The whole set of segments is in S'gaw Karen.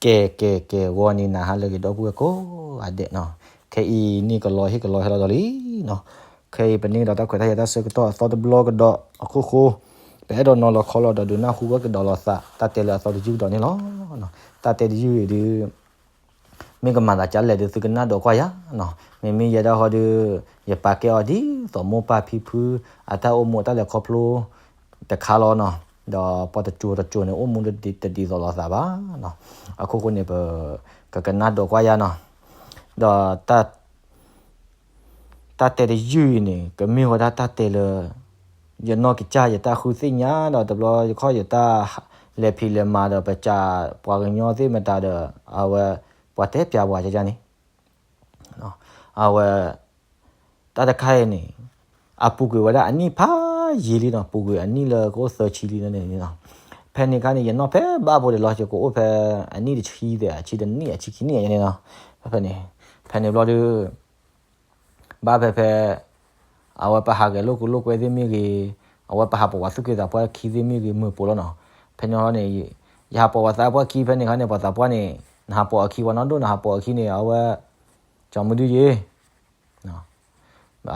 ကဲ ကဲ ကဲ ဂီၤန့ၣ်နၤဟါလၢအဂ့ၤ ဒီပုၢ်ဝဲၢ်ကိးဂၤဒဲးနီၤ, ခဲအံၤန့ၣ်ကလီဟ့ၣ်ကလီဟဲလီၤဒီးလံနီၤ, ခဲအံၤပန့ၢ်ကဒီးတၢ်ခွဲးတၢ်ယာ်တၢ်ဆၢကတီၢ်အသီတဘျီကဒီး အခိၣ်ဃိ, ပအဲၣ်ဒိးနီၤလီၤခီလီၤဒီးဒုးနၢ်ဟူဝဲကဒီးလိာ်သး တၢ်တဲလၢအသီတယုၢ်ကဒီးန့ၣ်လီၤ. တၢ်တဲတယုၢ်အံၤဒုး မ့ၢ်ကမၤသးဒ်လဲၣ်ဒုး သုကနၣ်ဒိးကွၢ်ယၤနီၤ, မ့မ့ၢ်ယဲဒၣ်ဃီဒီး ယပာ်ကဲအီၤဒ်သိးမိၢ်ပၢ်ဖံဖု အတၢ်အိၣ်မူအတၢ်လဲၤခီဖျိတခါလီၤနီၤ, ဒီးပှၤတစိၤတစိၤန့ၣ် အိၣ်မူလၢတဒ်သိးလိာ်သးဘၣ်နီၤ, အခိၣ်ဃိန့ၣ် ပကကနၣ်ဒိးကွၢ်ယၤနီၤ, ဒီး တၢ်တဲတယုၢ်အံၤန့ၣ် ကမ့ၢ်ဝဲဒၣ်တၢ်တဲလၢ ယနီၢ်ကစၢ်ယတၢ်ဃုသ့ၣ်ညါဒီးတဘျီယခီၣ်ယတၢ်လဲၤဖံးလဲၤမၤဒီး ပစးပှၤကညီသ့ၣ်မတၤဒီး အဝဲ ပှၤတဲပျးပှၤကကန့ၣ် အဝဲ တၢ်တခါအံၤန့ၣ် အပူၤကွံာ်ဝဲဒၣ်အနံၣ်ဖးယံာ်လံနီၤ, ပူၤကွံာ်အနံၣ်လၢကအိၣ်သၢဆံလံန့ၣ်နီၤ, ဖဲန့ၣ်အခါန့ၣ် ယနီၢ်ဖဲဘၣ်ဖိဒံးလီၤ ယကအိၣ်ဖဲအနံၣ်တဆံသဲး အဆံတနံၣ် အဆံခံနံၣ်အံၤန့ၣ်နီၤ, ဖဲန့ၣ် ဖဲန့ၣ်ဘျီဒုး ဘၣ်ဖဲဖဲ အဝဲပဟးဂဲၤလိာ်ကွဲလိာ်ကွဲသ့ၣ်မ့ၢ်ဂ့ၤ, အဝဲပဟးပိာ်ဝဲသူၣ်က့သးပှၢ်ခံသ့ၣ်မ့ၢ်ဂ့ၤ မုာ်ပိာ်လီၤနီၤ, ဖဲန့ၣ်ဟီန့ၣ် ယဟးပိာ်ဝဲသးပှၢ်ခံဖဲန့ၣ်ခါန့ၣ် ပှၤသးပှၢ်န့ၣ် နဟးပိာ်အခံ ပှၤနီၢ်ဒိၣ်နဟးပိာ်အခံန့ၣ် အဝဲ ကၠီမုၢ်ဒုယ့ၤ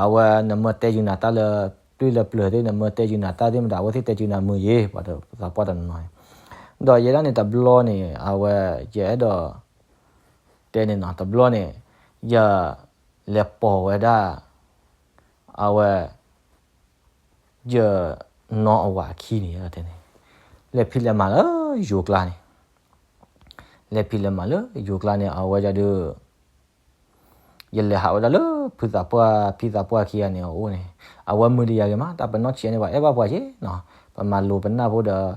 အဝဲနမၢတဲယုာ်နၤတၢ်လၢ ပျုၢ်လၢပျၢၤသ့ၣ် နမၢတဲယုာ်နၤတၢ်သ့ၣ်မတၤ အဝဲသ့ၣ်တဲယုာ်နၤမုာ်ယ့ၤ ပှၤသးပှၢ်တနီၤနီၤန့ၣ်, ဒီးယဲဒၣ်န့ၣ်တဘျီန့ၣ် အဝဲ ယအဲၣ်ဒိး တဲန့ၣ်နီၤ တဘျီန့ၣ် ယ လဲၤပိာ်ဝဲဒၣ် အဝဲ ယနီၢ်အဝၤအခံန့ၣ် တဲန့ၣ် လဲၤဖံးလဲၤမၤလၢယိၤကျါန့ၣ်, လဲၤဖံးလဲၤမၤလၢယိၤကျါန့ၣ် အဝဲဒၣ်ဒုး ယလဲၤဟးဝဲဒၣ်လၢ ဖုသးပှၢ် ဖံသးပှၢ်ခံဂၤန့ၣ် အအိၣ်န့ၣ် အဝဲမုာ်တယၤဂ့ၤမး တၢ်ပနီၢ်ဆံးန့ၣ် ပှၤအဲၣ်ဘၣ်ပှၤက့နီၤ, ပမၤလိပနၢ်ဖိဒီး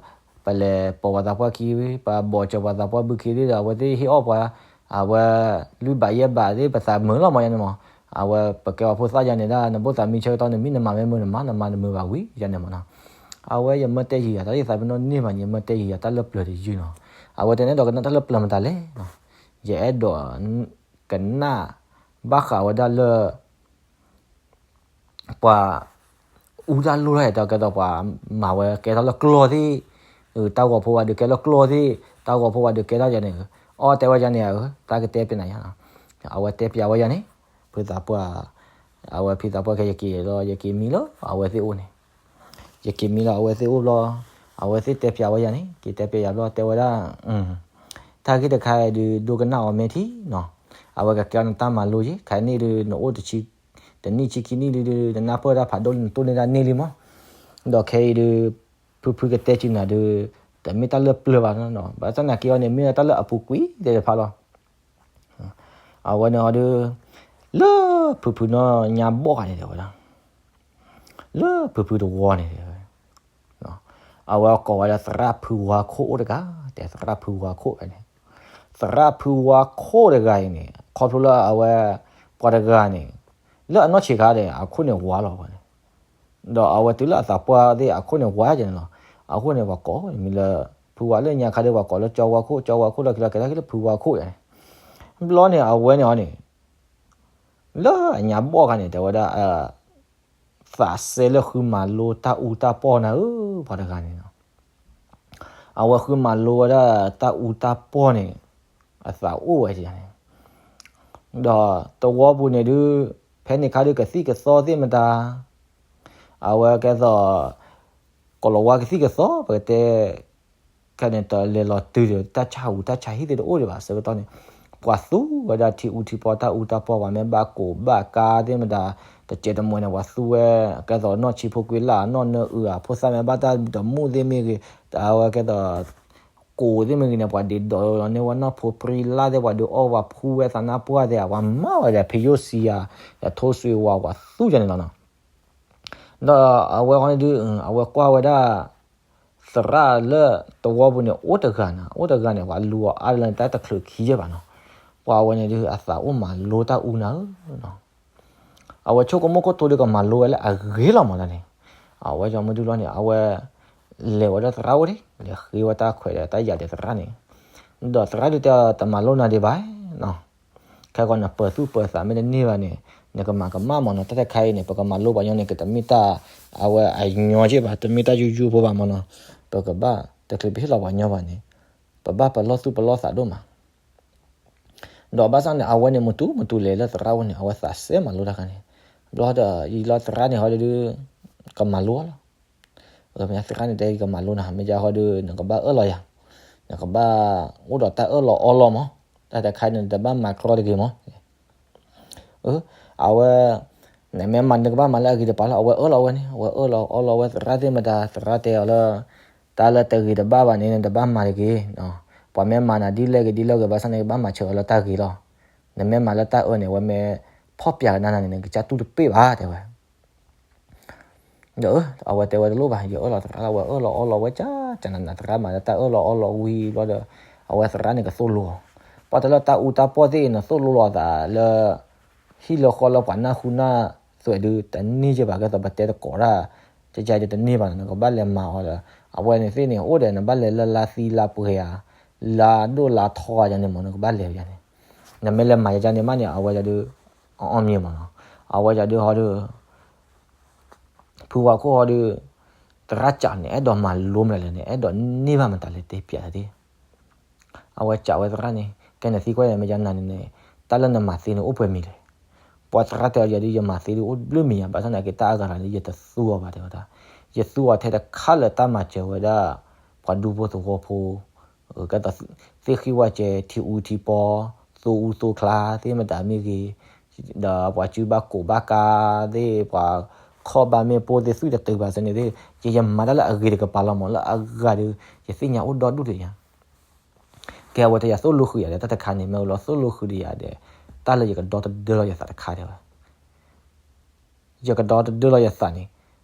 ပလဲၤပိာ်ပှၤသးပှၢ်ခံ ပဘိးစၢၤပှၤသးပှၢ်ဘုခ့သ့ၣ်ဒီး အဝဲသ့ၣ်ဟ့ၣ်အီၣ်ပှၤ အဝဲ လွံၢ်ဘးယဲၢ်ဘးသ့ၣ် ပသးမုာ်လီၤမးယါန့ၣ်မး, အဝဲပကဲပှၤဖိသၣ်ယါန့ၣ်ဒၣ် နဘိသးမံဆၢကတီၢ် နမံနမၤမ့ၢ်မုာ်နမၤ နမၤနမုာ်ဘၣ်ဝံၤယါန့ၣ်မးနီၤ, အဝဲယမၢတဲယံာ်ယၤ တၢ်သးပ့ၤနီၣ်န့ၢ်ဘၣ်န့ၣ် ယမၢတဲယံာ်ယၤ တၢ်လၢပျၢၤတယုၢ်နီၤ, အဝဲတဲန့ၣ်ဒီးကနၣ်တၢ်လၢပျၢၤမတၤလဲၣ်နီၤ, ယအဲၣ်ဒိး ကနၣ် ဘၣ်ဃးဝဲဒၣ်လၢ ပှၤ အူတၢ်လိၣ်ထီၣ်အံၤ တၢ်ကဲသိးပှၤမၤဝဲကဲထီၣ်လၢကျီၢ်သ့ၣ်, တၢ်ဂီၤဖိဝဲဒုးကဲလၢကျီၢ်သ့ၣ်, တၢ်ဂီၤဖိဝဲဒုးကဲထီၣ်ယၤန့ၣ်, အီတဲဝဲယၤန့ၣ်ဧၢ, တၢ်ကတဲပျးနၤယါ, အဝဲတဲပျးဝဲယၤန့ၣ်, ဖုသးပှၢ်, အဝဲဖံသးပှၢ်ခဲ ယက့ၤလီၤ ယက့ၤမံလၢအဝဲသ့ၣ်အိၣ်န့ၣ်, ယက့ၤမံလၢအဝဲသ့ၣ်အိၣ်ဘျီ, အဝဲသ့ၣ်တဲပျးဝဲယၤန့ၣ် က့ၤတဲပျးယၤဘျီ တဲဝဲဒၣ် တၢ်ဂ့ၢ်တခါအံၤဒုး ဒိကနၣ်အီၤမ့ၢ်ထံနီၤ, အဝဲကကဲအီၤနတၢ်မၤလိယ့ၤ ခါန့ၣ်ဒုး နအိၣ်တဆံ, တနံၣ်ဆံခံနံၣ်ဒုး နနၢ်ပၢၢ်တၢ်ဖးဒိၣ်လံ နတိၢ်န့ၢ်တၢ်န့ၢ်လံမး, ဒီးခဲအံၤဒုး ဖုဖုကတဲစံးနၤဒုး တမ့ၢ်တၢ်လၢပျၢၤဘၣ်နီၤ, ဘၣ်ဆၣ်သနာ်က့အီၤန့ၣ် မ့ၢ်တၢ်လၢအပူၤကွံာ်သ့ၣ်တဖၣ်လီၤ. အဝဲန့ၣ်အီၤဒုး လၢဖုဖုနီၢ်ညါဘီၣ်ဂၤန့ၣ်တဲဝဲဒၣ်, လၢဖုဖုတဝီန့ၣ်တဲဝဲ အဝဲကိးဝဲဒၣ်သရၣ်ဖုဝါခိၣ်အိၣ်တဂၤ, တဲသရၣ်ဖုဝါခိၣ်ဖဲန့ၣ်, သရၣ်ဖုဝါခိၣ်တဂၤအံၤန့ၣ် ခီဖျိလၢအဝဲ ပှၤတဂၤန့ၣ် လၢအနီၢ်ဆံးခါဒီး အခိၣ်န့ၣ်ဝါလီၤဝဲန့ၣ်, ဒီးအဝဲတုၤလၢအသးပှၢ်သ့ၣ်အခိၣ်န့ၣ်ဝါယါန့ၣ်လီၤ. အခိၣ်န့ၣ်ပှၤကိးမံၤလၢ ဖုဝါလၢညါခါဒီး ပှၤကိးလၢကၠီဝါခိၣ် ကၠီဝါခိၣ်လီၤ က့ၤလီၤက့ၤလီၤက့ၤလၢဖုဝါခိၣ်ယါန့ၣ်, ဘျီန့ၣ်အဝဲန့ၣ်အီၤန့ၣ် လၢအညါဘီၣ်ခါန့ၣ် တဲဝဲဒၣ် သးစဲလၢဃုမၤလိတၢ်အူတၢ်ပီၢ်နၤဧၢ, ပှၤတဂၤန့ၣ်လီၤ. အဝဲဃုမၤလိဝဲဒၣ်တၢ်အူတၢ်ပီၢ်န့ၣ် အသးအိၣ်ဝဲန့ၣ်, ဒီးတဝီပူၤန့ၣ်ဒုး ဖဲန့ၣ်ခါဒုးကသံၣ်ကသီသ့ၣ်မတၤ အဝဲကဲသိး ကိၤလၤဝါကသံၣ်ကသီ ပကတဲ ခဲန့ၣ် တလဲၤလီၤတုၤဒီး တၢ်ဆါဟူးတၢ်ဆါဟံၣ်သ့ၣ်တအိၣ်ဒံးဘၣ် ဆၢကတီၢ်န့ၣ် ပှၤသူဝဲဒၣ်ထံအူထံပီၢ် တၢ်အူတၢ်ပီၢ် ပှၤမ့ၢ်ဘၣ်ကိးဘၣ်ကါသ့ၣ်မတၤ တစဲးတမှဲၤန့ၣ် ပှၤသူဝဲ ကဲသိးနီၢ်ဆံးဖိကွံာ်လၢ် နီၢ်နၢအုး အဖိသၣ်မ့ၢ်ဘၣ်တၢ်ဒီးမူၣ်သ့ၣ်မ့ၢ်ဂ့ၤ အဝဲကဲသိး ကိးသ့ၣ်မ့ၢ်ဂ့ၤန့ၣ် ပှၤဒ့ဒိးန့ၢ်ဝဲနီၢ်ဖိပြံလၢ်သ့ၣ် ပှၤဒုးအီၣ်ပှၤဖှူဝဲသးနါပှၢ်သ့ၣ် ပှၤမၤဝဲဒီးဖံယိၣ်စံယၤ ဒီးထိၣ်စွ့ဝါ ပှၤသူယါန့ၣ်လီၤနီၤ. ဒီးအဝဲဃီန့ၣ်ဒုး အဝဲကွၢ်ဝဲဒၣ် သရၣ်လၢတဝီပူၤန့ၣ် အိၣ်တဂၤနီၤ အိၣ်တဂၤန့ၣ် ပှၤလူၤအီၤအါလၢန့ၣ် တၢ်တချုးခံယဲၢ်ဘၣ်နီၤ. ပှၤဝဲန့ၣ်ဒုး အသးအိၣ်မၤလိတၢ်အူနၤဧၢနီၤ. အဝဲဆိကမိၣ်ခိၣ်ထိဒုးကမၤလိဝဲလၢအဂ့ၤလီၤမးတၢ်န့ၣ်. အဝဲကၠီမုၢ်ဒုလီၤန့ၣ် အဝဲ လဲၤဝဲဒၣ်သရၣ်အိၣ်ဒံး လဲၤဃ့ဝဲတၢ်ခွဲးဒီးတၢ်ယာ်ဒီးသရၣ်န့ၣ်. ဒီးသရၣ်ဒုးတဲ တမၤလိနၤဒံးဘၣ်နီၤ. ခဲကီးနပၢၤသူၣ်ပၢၤသးမ့ၢ်တန့ၢ်ဘၣ်န့ၣ် နကမၤကမၣ်မးနီၤ. တၢ်တခါအံၤန့ၣ် ပကမၤလိပှၤညီန့ၣ် ကတမ့ၢ်တၢ်အဝဲအညီက့ဘၣ် တမ့ၢ်တၢ်ယူးယူးဖိဘၣ်မးနီၤ. ပကဘၣ်တချုးပဟ့ၣ်လီၤပှၤညီဘၣ်န့ၣ် ပဘၣ်ပလီၢ်သူၣ်ပလီၢ်သးဒိၣ်မး ဒီးဘၣ်ဆၣ်န့ၣ် အဝဲန့ၣ် မတူမတူလဲၤလၢသရၣ်အိၣ်န့ၣ် အဝဲသးစဲမၤလိတၢ်ခါန့ၣ်, ဘျီဒီး ယံာ်လီၤသရၣ်န့ၣ်ဟီဒုး ကမၤလိလီၤ. မ့ၢ်သရၣ်န့ၣ်တဲကမၤလိနၤ မ့ၢ်ယါဟီဒုး နကဘၣ်အၢၣ်လီၤယၤ, နကဘၣ်အိၣ်ဒီးတၢ်အၢၣ်လီၤအီလီၤမး, တၢ်တခါန့ၣ် နတဘၣ်မၤကြီတဂ့ၤမး. အဝဲ နမ့ၢ်မၤန့ၣ်နကဘၣ်မၤလၢအဂ့ၤတပၤလီၤ. အဝဲအၢၣ်လီၤဝဲန့ၣ် အဝဲအၢၣ်လီၤအီလီၤဝဲသရၣ်သ့ၣ်မတၤ သရၣ်တဲအီၤလၢ တၢ်လၢတဂ့ၤတဘၣ်ဘၣ်န့ၣ် နတဘၣ်မၤတဂ့ၤ, ပှၤမ့ၢ်မၤနၤဒ်လဲၣ်ဂ့ၤဒ်လဲၣ်ဂ့ၤ ဘၣ်ဆၣ်န့ၣ် ကဘၣ်မၤဆၢအီၤလၢတၢ်ဂ့ၤလီၤ. နမ့ၢ်မၤလၢတၢ်အၢန့ၣ် အဝဲမ့ၢ်ဖီၣ်ပျဲကဒါနၤန့ၣ် နကစၢ်တူၢ်တပ့ၢ်ဘၣ် တဲဝဲ. ဒီးအဝဲတဲဝဲတလိၣ်ဘၣ်, ယအၢၣ်လီၤသရၣ်လီၤ, အဝဲအၢၣ်လီၤအီလီၤဝဲကၢ် ကၢ်နးနး သရၣ်မၤလၢတၢ်အၢၣ်လီၤအီလီၤဝံၤဘျီဒီး အဝဲသရၣ်န့ၣ်ကသိၣ်လိအီၤ, ပှၤတၢ်လၢတၢ်အူတၢ်ပီၢ်သ့ၣ်အံၤ နသိၣ်လိလီၤသးလၢ ဟံၣ်လၢဃီလၢပှၤနၢ်ဟူနၢ်သွဲးဒုး တန့ၢ်က့ဘၣ် ကဲသိးပတဲတကိးတၢ် ကကဒုးတန့ၢ်ဘၣ်နီၤ နကဘၣ်လဲၤမၤအီၤဒီး အဝဲန့ၣ်သ့ၣ်န့ၣ် အိၣ်ဒီးနဘၣ်လဲၤလၢလါသံလါပှဲၤဧါ, လါဒိၣ်လါထီဧါယၤန့ၣ်မး နကဘၣ်လဲၤယၤန့ၣ်, နမ့ၢ်လဲၤမၤယၤန့ၣ်မးန့ၣ် အဝဲယၤဒုး အအီၣ်မ့ၢ်မးနီၤ, အဝဲယၤဒုးဟီဒုး ဖုဝါခိၣ်ဟီဒုး သရၣ်ကးန့ၣ် အဲၣ်ဒိးမၤလိမနုၤလဲၣ်န့ၣ် အဲၣ်ဒိးန့ၢ်ဘၣ်မတၤလဲၣ် တဲပျးတၢ်သ့ၣ် အဝဲကးဝဲသရၣ်န့ၣ် ကဲနသံကွၢ်ယၤ မ့ၢ်ယၤနၤန့ၣ်န့ၣ် တၢ်လၢနမၤသ့န့ၣ်အိၣ်ပှဲၤမံၤလဲၣ်. ပှၤသရၣ်တဲအီၤ ယၤဒုး ယမၤသ့ဒုးအိၣ်ဘျုးမံၤယၤ ဘၣ်ဆၣ်သနာ်က့ တၢ်အဂၤလၢယတသူအီၤဘၣ် တဲဝဲဒၣ်. ယသူအီၤထဲတခါလၢတၢ်မၤစၢၤဝဲဒၣ် ပှၤဒူဖိသဝီဖိ ကဲသိးသ့ၣ်ဃံဝဲကဲ ထံအူထံပီ သိအူသိချါသ့ၣ်မတၤမ့ၢ်ဂ့ၤ, ဒီးပှၤစုဘၣ်ကိးဘၣ်ကါသ့ၣ် ပှၤခီၣ်ဘၣ်မ့ၣ်ပိၢ်သ့ၣ် သွံၣ်တတုၤဘၣ်သ့ၣ်န့ၣ်သ့ၣ် ယမၤတၢ်လၢအဂ့ၤတကပၤလီၤမး လၢအဂၤဒီး ယသ့ၣ်ညါအိၣ်ဒီဒူၣ်ဒီးယၤ ကဲအဝဲတဲယၤသိၣ်လိဃုာ်ယၤဒီး တၢ်တခါန့ၣ် မ့ၢ်လီၤသိၣ်လိဃုာ်ဒီးယၤဒီး တၢ်လၢယကဒီတဒၢလီၤယသးတခါတဲဝဲ, ယကဒီတဒၢလီၤယသးန့ၣ်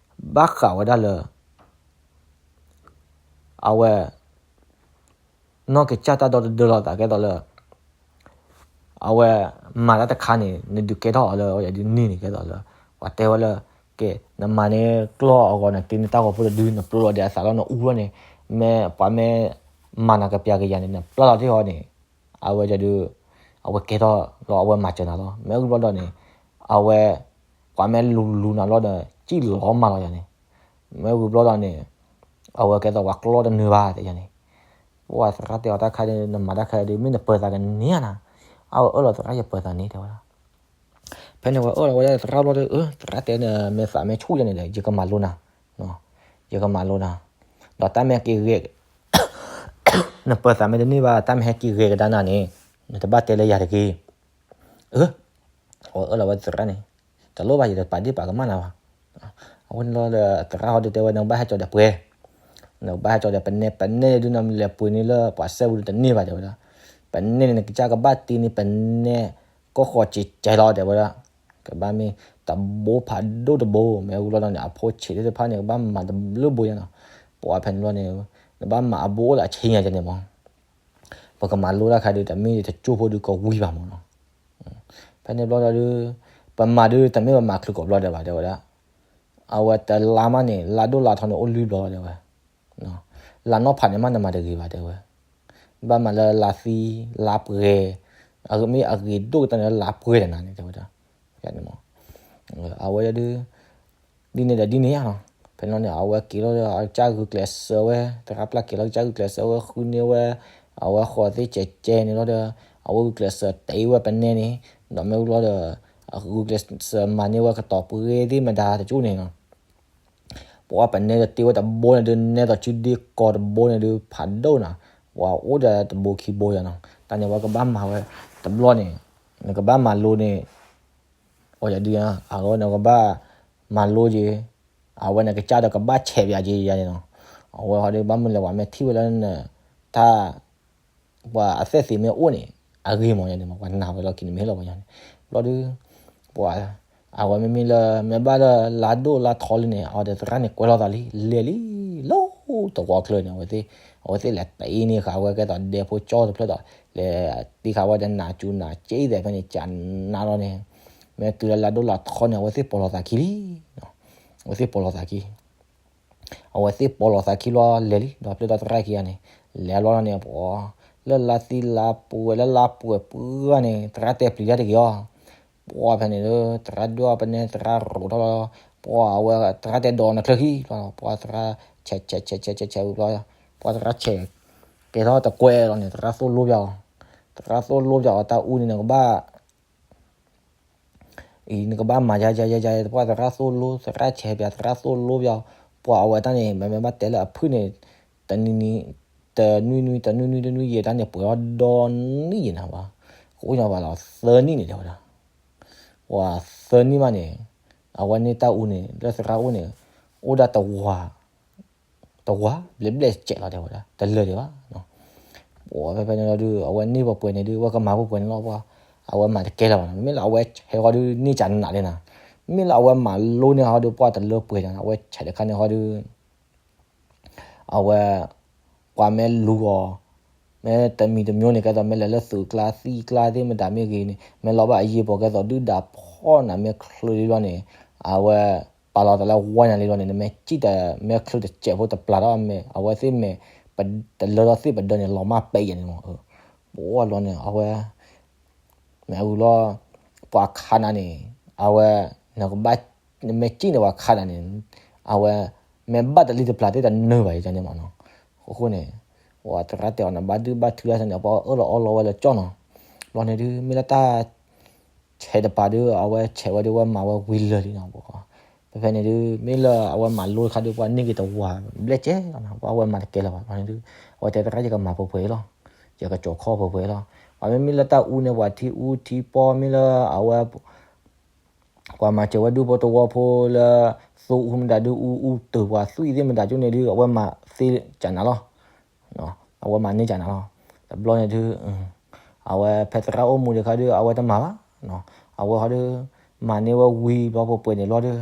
ဘၣ်ဃးဝဲဒၣ်လၢ အဝဲ နီၢ်ကစၢ်တၢ်ဒီတဒၢလီၤသးကဲသိးလၢ အဝဲမၤတၢ်တခါန့ၣ် နဒုးကဲထီၣ်အီၤလၢအဝဲဒ်န့ၣ်န့ၣ် ကဲသိးလၢ ပှၤတဲဝဲလၢ ကဲ နမၤန့ၢ်ကျီၢ်အဂီၢ် နတ့န့ၢ်တၢ်ဂီၤဖိတဒု နပျိလီၤဒီးအသးလီၤ နအူလီၤန့ၣ် မ့ၢ်ပှၤမ့ၢ်မၤနၤကပျးကယၤန့ၣ် နပျၢ်လီၤတ့ၢ်အီၤန့ၣ် အဝဲဒုး အဝဲကဲထီၣ်လီၤ အဝဲမၤစၢၤနၤလီၤ မ့ၢ်ဝံၤဘျီဒီးန့ၣ် အဝဲ ပှၤမ့ၢ်လူၤလူၤနၤလီၤဒီး စံၣ်လီၤမၤလီၤယၤန့ၣ် မ့ၢ်ဝံၤဘျီဒီးန့ၣ် အဝဲကဲသိးပှၤကျီၢ်တနၢၤဘၣ်တဲယၤန့ၣ် ပှၤသရၣ်တဲအီၤတၢ်ခါဒီး နမၤတၢ်ခါဒီး မ့ၢ်နပၢၤသးကန့ၢ်ဧါနၤ အဝဲအၢၣ်လီၤသရၣ်ယပၢၤသးန့ၣ်တဲဝဲဒၣ် ဖဲန့ၣ်ဝဲအၢၣ်လီၤဝဲဒၣ်သရၣ်ဘျီဒီး သရၣ်တဲနမ့ၢ်သးမ့ၢ်ဆူၣ်ယၤန့ၣ်ဒီး ယကမၤလိနၤ ယကမၤလိနၤ ဒီးတၢ်မ့ၢ်ဟဲက့ၤဂဲၤ နပၢၤသးမ့ၢ်တန့ၢ်ဘၣ် တၢ်မ့ၢ်ဟဲက့ၤဂဲၤကဒါနၤန့ၣ် နတဘၣ်တဲလၢယၤတဂ့ၤ အဝဲအၢၣ်လီၤဝဲသရၣ်န့ၣ် တလိၣ်ဘၣ် ယတပာ်ဒ့ၣ်ပာ်ကမၣ်နၤဘၣ် အဝဲန့ၣ်လီၤဒီးသရၣ်ဟီဒုးတဲဝဲ နကဘၣ်ဟဲကၠီၤဒီးပှဲၤ နကဘၣ်ဟဲကၠီၤဒီးပနဲ ပနဲဒုးနလဲၤပှ့ၤန့ၢ်လၢပှၤစဲဘူးဒီးတန့ၢ်ဘၣ်တဲဝဲဒၣ် ပနဲန့ၣ် နကစၢ်ကဘၣ်တ့န့ၢ်ပနဲ ကီၢ်ဃီစဲးစဲးလီၤတဲဝဲဒၣ် ကဘၣ်မ့ၢ်တဘိဖးဒိၣ်တဘိ မ့ၢ်ဝံၤလီၤဒီးန့ၣ် အဖိဆံးသ့ၣ်တဖၣ်န့ၣ် ကဘၣ်မၤတဘျုးဘိယါနီၤ ပှၤဖဲန့ၣ်လီၤန့ၣ် နဘၣ်မၤအဘိအိၣ်လၢအဆံညါန့ၣ်မး ပကမၤလိတၢ်ခါဒုး တမ့ၢ်တကၠိၢ်ဖိဒုးကဝံၤဘၣ်မးနီၤ ဖဲန့ၣ်ဘျီဒီး ပမၤဒုး တမ့ၢ်ပမၤချုးကိးဘျီဒဲးဘၣ်တဲဝဲဒၣ် အဝဲတလါမးန့ၣ် လါဒိၣ်လါထီန့ၣ်အိၣ်လွံၢ်ဘျီလီၤတဲဝဲ လါနီၢ်ဖးန့ၣ်မးနမၤတဂ့ၤဘၣ်တဲဝဲ ဘၣ်မၤလၢလါသံ လါပှဲၤ မ့ၢ်အဂ့ၤဒိၣ်ကတၢၢ်န့ၣ်လၢလါပှဲၤတနၤန့ၣ်တဲဝဲဒၣ် အဝဲဒုး ဒ်န့ၣ်ဒီးဒ်န့ၣ်ဧါနီၤ ဖဲန့ၣ်လီၤန့ၣ် အဝဲက့ၤလီၤဒီး အကစၢ်ဂုာ်ကျဲးစၢးဝဲ သရၣ်ပျၢ်က့ၤလီၤ ကစၢ်ဂုာ်ကျဲးစၢးဝဲဃုန့ၢ်ဝဲ အဝဲဃီၤသ့ၣ်ကဲးကဲန့ၣ်လီၤဒီး အဝဲဂုာ်ကျဲးစၢးတ့ဝဲပနဲန့ၣ် ဒီးမ့ၢ်ဝံၤလီၤဒီး အဂုာ်ကျဲးစၢးမၤန့ၢ်ဝဲကတီၤပှ့ၤသ့ၣ်မတၤတကၠိၢ်န့ၣ်နီၤ ပှၤပနဲဒီးတ့ဝဲတဘိန့ၣ်ဒုး နဲသိးစုဒ့ကီၤတဘိန့ၣ်ဒုး ဖးဒိၣ်နီၤ ပှၤအိၣ်ဒီးတဘိခံဘိယါနီၤ တၢ်န့ၣ်ဝဲကဘၣ်မၤဝဲတဘျီန့ၣ် နကဘၣ်မၤလိန့ၣ် အီၤယဒုး အဂီၢ်နကဘၣ်မၤလိက့ၤ အဝဲန့ၣ်ကစၢ်ဒီးကဘၣ်ဆဲးပျးက့ၤယါန့ၣ်နီၤ အဝဲဟီဒုးဘၣ်မနုၤလဲၣ် ပှၤမ့ၢ်ထံၣ်ဝဲလၢန တၢ် ပှၤအသဲၣ်သ့ၣ်မ့ၢ်အိၣ်န့ၣ် အဂ့ၤမးယါန့ၣ်မး ပှၤနာ်ဝဲလီၢ်ခံန့ၣ်မ့ၢ်ဟ့ၣ်လီၤပှၤယါန့ၣ် ဘျီဒုး ပှၤ အဝဲမ့မ့ၢ်လၢ မ့ၢ်ဘၣ်လၢလါဒိၣ်လါထီလံန့ၣ် အဝဲသရၣ်န့ၣ်ကွဲလီၤသးလံ လဲၤလံ လၢသဝီချၢန့ၣ် အဝဲသ့ၣ် အဝဲသ့ၣ်လဲၤတ့န့ၢ်ဃာ်ဝဲကဲသိးဒဲဖိကၠီတဖျၢၣ်ဒီး လဲၤတ့ဃာ်ဝဲဒီးနးစူၤနးကဲအံၤသဲးဖဲန့ၣ် ကနါလီၤန့ၣ် မ့ၢ်တုၤလၢလါဒိၣ်လါထီန့ၣ် အဝဲသ့ၣ်ပိာ်လီၤသးခံလံ အဝဲသ့ၣ်ပိာ်လီၤသးခံ အဝဲသ့ၣ်ပိာ်လီၤသးခံလီၤလဲၤလံ ဒီးပျဲၢ်ဒီးသရၣ်ခံဂၤန့ၣ် လဲၤလီၤန့ၣ် ပှၤ လၢလါသံလါပှဲၤ လၢလါပှဲၤပှဲၤန့ၣ် သရၣ်တဲပျံၤတၢ်တဂ့ၤအီၤ ပှၤဖဲန့ၣ်လၢ သရၣ်ဒွဲၣ်ပနဲသရၣ်ရိးထီၣ်လီၤ ပှၤအဝဲသရၣ်တဲဒီးနချၢခံ ပှၤသရၣ်ဆဲးဆဲးဆဲးဆဲးဆဲးဆဲးဝံၤဘျီ ပှၤသရၣ်ဆဲး ကဲထီၣ်တကွဲးလီၤန့ၣ် သရၣ်သိၣ်လိပျီအီၤ သ သရၣ်သိၣ်လိပၠးအီၤတၢ်အူန့ၣ် နကဘၣ် အံၤ နကဘၣ်မၤယၤယၤယၤယၤ ပှၤသရၣ်သိၣ်လိ သရၣ်ဆဲးပၠး သရၣ်သိၣ်လိပၠး, ပှၤအဝဲတၢ်န့ၣ် မ့မ့ၢ်ဘၣ်တဲလၢအဖုၣ်န့ၣ် တနံၤနံၤ တနွံနွံ တနွံနွံတနွံယဲၢ်တၢ်န့ၣ် ပှဲၤထီၣ်ဒီနံၣ်ယဲၢ်နၤဘၣ်, ကအိၣ်ညီဘၣ်လီၤသၢနံၣ်န့ၣ်တဲဝဲဒၣ်, ပှၤသၢနံၣ်မးန့ၣ် အဝဲန့ၢ်တၢ်အူန့ၣ် လၢသရၣ်အိၣ်န့ၣ် အိၣ်ဒၣ်တဝၤ တဝၤ ဘျဲၣ်ဘျဲၣ်စဲးလီၤတဲဝဲဒၣ် တလၢာ်ဒံးဘၣ်. ပဝဲဖဲဖဲန့ၣ်လီၤဒုး အဝဲန့ၢ်ပှဲၤပှဲၤန့ၣ်ဒုး အဝဲကမၤပှဲၤပှဲၤန့ၣ်လီၤ. ပှၤ အဝဲမၤတကဲလၢၤဘၣ်နီၤ, မ့ၢ်လၢအဝဲဆဲးဃီဒုး န့ၢ်ကနးလံနီၤ, မ့ၢ်လၢအဝဲမၤလိန့ၢ်ဃီဒုး ပှၤတလၢပှဲၤနီၤ, အဝဲဆဲးတခါန့ၣ်ဃီဒုး အဝဲ ပှၤမ့ၢ်လူၤအီၤ မ့ၢ်တမံၤတမံၤန့ၣ် ကဲသိးမ့ၢ်လဲၤလၢသုးကျါသံကျါသ့ၣ်မတၤမ့ၢ်ဂ့ၤန့ၣ် မ့ၢ်လီၤဘၣ်အယ့ၢ်ပီၤ ကဲသိးဒုၣ်ဒါဖီၣ်နၤ မ့ၢ်ချုးလံဘျီန့ၣ် အဝဲ ပာ်လီၤသးလၢဝါညါလံဘျီန့ၣ် နမ့ၢ်စံၣ်တၢ် မ့ၢ်ချုးတစဲးဖိတပျၢ်ထီၣ်မ့ၢ် အဝဲသ့ၣ်မ့ၢ် ပတလၢထီၣ်သ့ၣ်ပဒၢန့ၣ် လီၤမၢ်ပဲာ်ယဲၢ်န့ၣ်မး. ပဝဲဘျီန့ၣ် အဝဲ မ့ၢ်အဂုၤလီၤ ပှၤခးနၤန့ၣ် အဝဲ နကဘၣ် နမ့ၢ်စံၣ်န့ၣ် ပှၤခးနၤန့ၣ် အဝဲ မ့ၢ်ဘၣ်တလံၣ်တပျၢ်သ့ၣ်တနၢၤဘၣ်ယဲၢ်န့ၣ်မးနီၤ. အဃိန့ၣ် ပှၤသရၣ်တဲအီၤန့ၣ် ဘၣ်ဒုဘၣ်ထုတၢ်ဆၢန့ၣ် ပှၤအၢၣ်လီၤအီလီၤဝဲလၢကၠီနီၤ. ဘျီန့ၣ်ဒုး မ့ၢ်လၢတၢ် ဆဲးတပၤဒုး အဝဲဆဲးဝဲဒုး ဝဲမၤဝဲဝံၤလၢာ်လံနီၤ. ဖဲဖဲန့ၣ်ဒုး မ့ၢ်လၢအဝဲမၤလိတခါဒုး ပှၤန့ၢ်က့ၤတဝၤ ဘျဲၣ်ကဲလီၤနီၤ. ပှၤအဝဲမၤတကဲလၢၤဘၣ်. ဘျီန့ၣ်ဒုး အဝဲတဲသရၣ် ယကမၤပှဲၤပှဲၤအံၤလီၤ, ယကကၠီၤခီပှဲၤပှဲၤလီၤ. ပှၤမ့မ့ၢ်လၢတၢ်အူန့ၣ် ပှၤထံအူထံပီ မ့ၢ်လၢအဝဲ ပှၤမၤစၢၤဝဲဒူဖိသဝီဖိလၢ သိအူမတၤဒုး အူအူတၢၤပှၤသွံၣ်သ့ၣ်မတၤကၠိန့ၣ်ဒုး အဝဲမၤသ့ကနၤလီၤ. အဝဲမၤန့ၢ်ကနၤလီၤ. တဘျီန့ၣ်ဒုး အဝဲဖဲသရၣ်အိၣ်မူဒံးခါဒုး အဝဲတမၤဘၣ်. အဝဲဟီဒုး မၤန့ၢ်ဝဲဝံၤဘျီပှဲၤပှဲၤန့ၣ်လီၤဒုး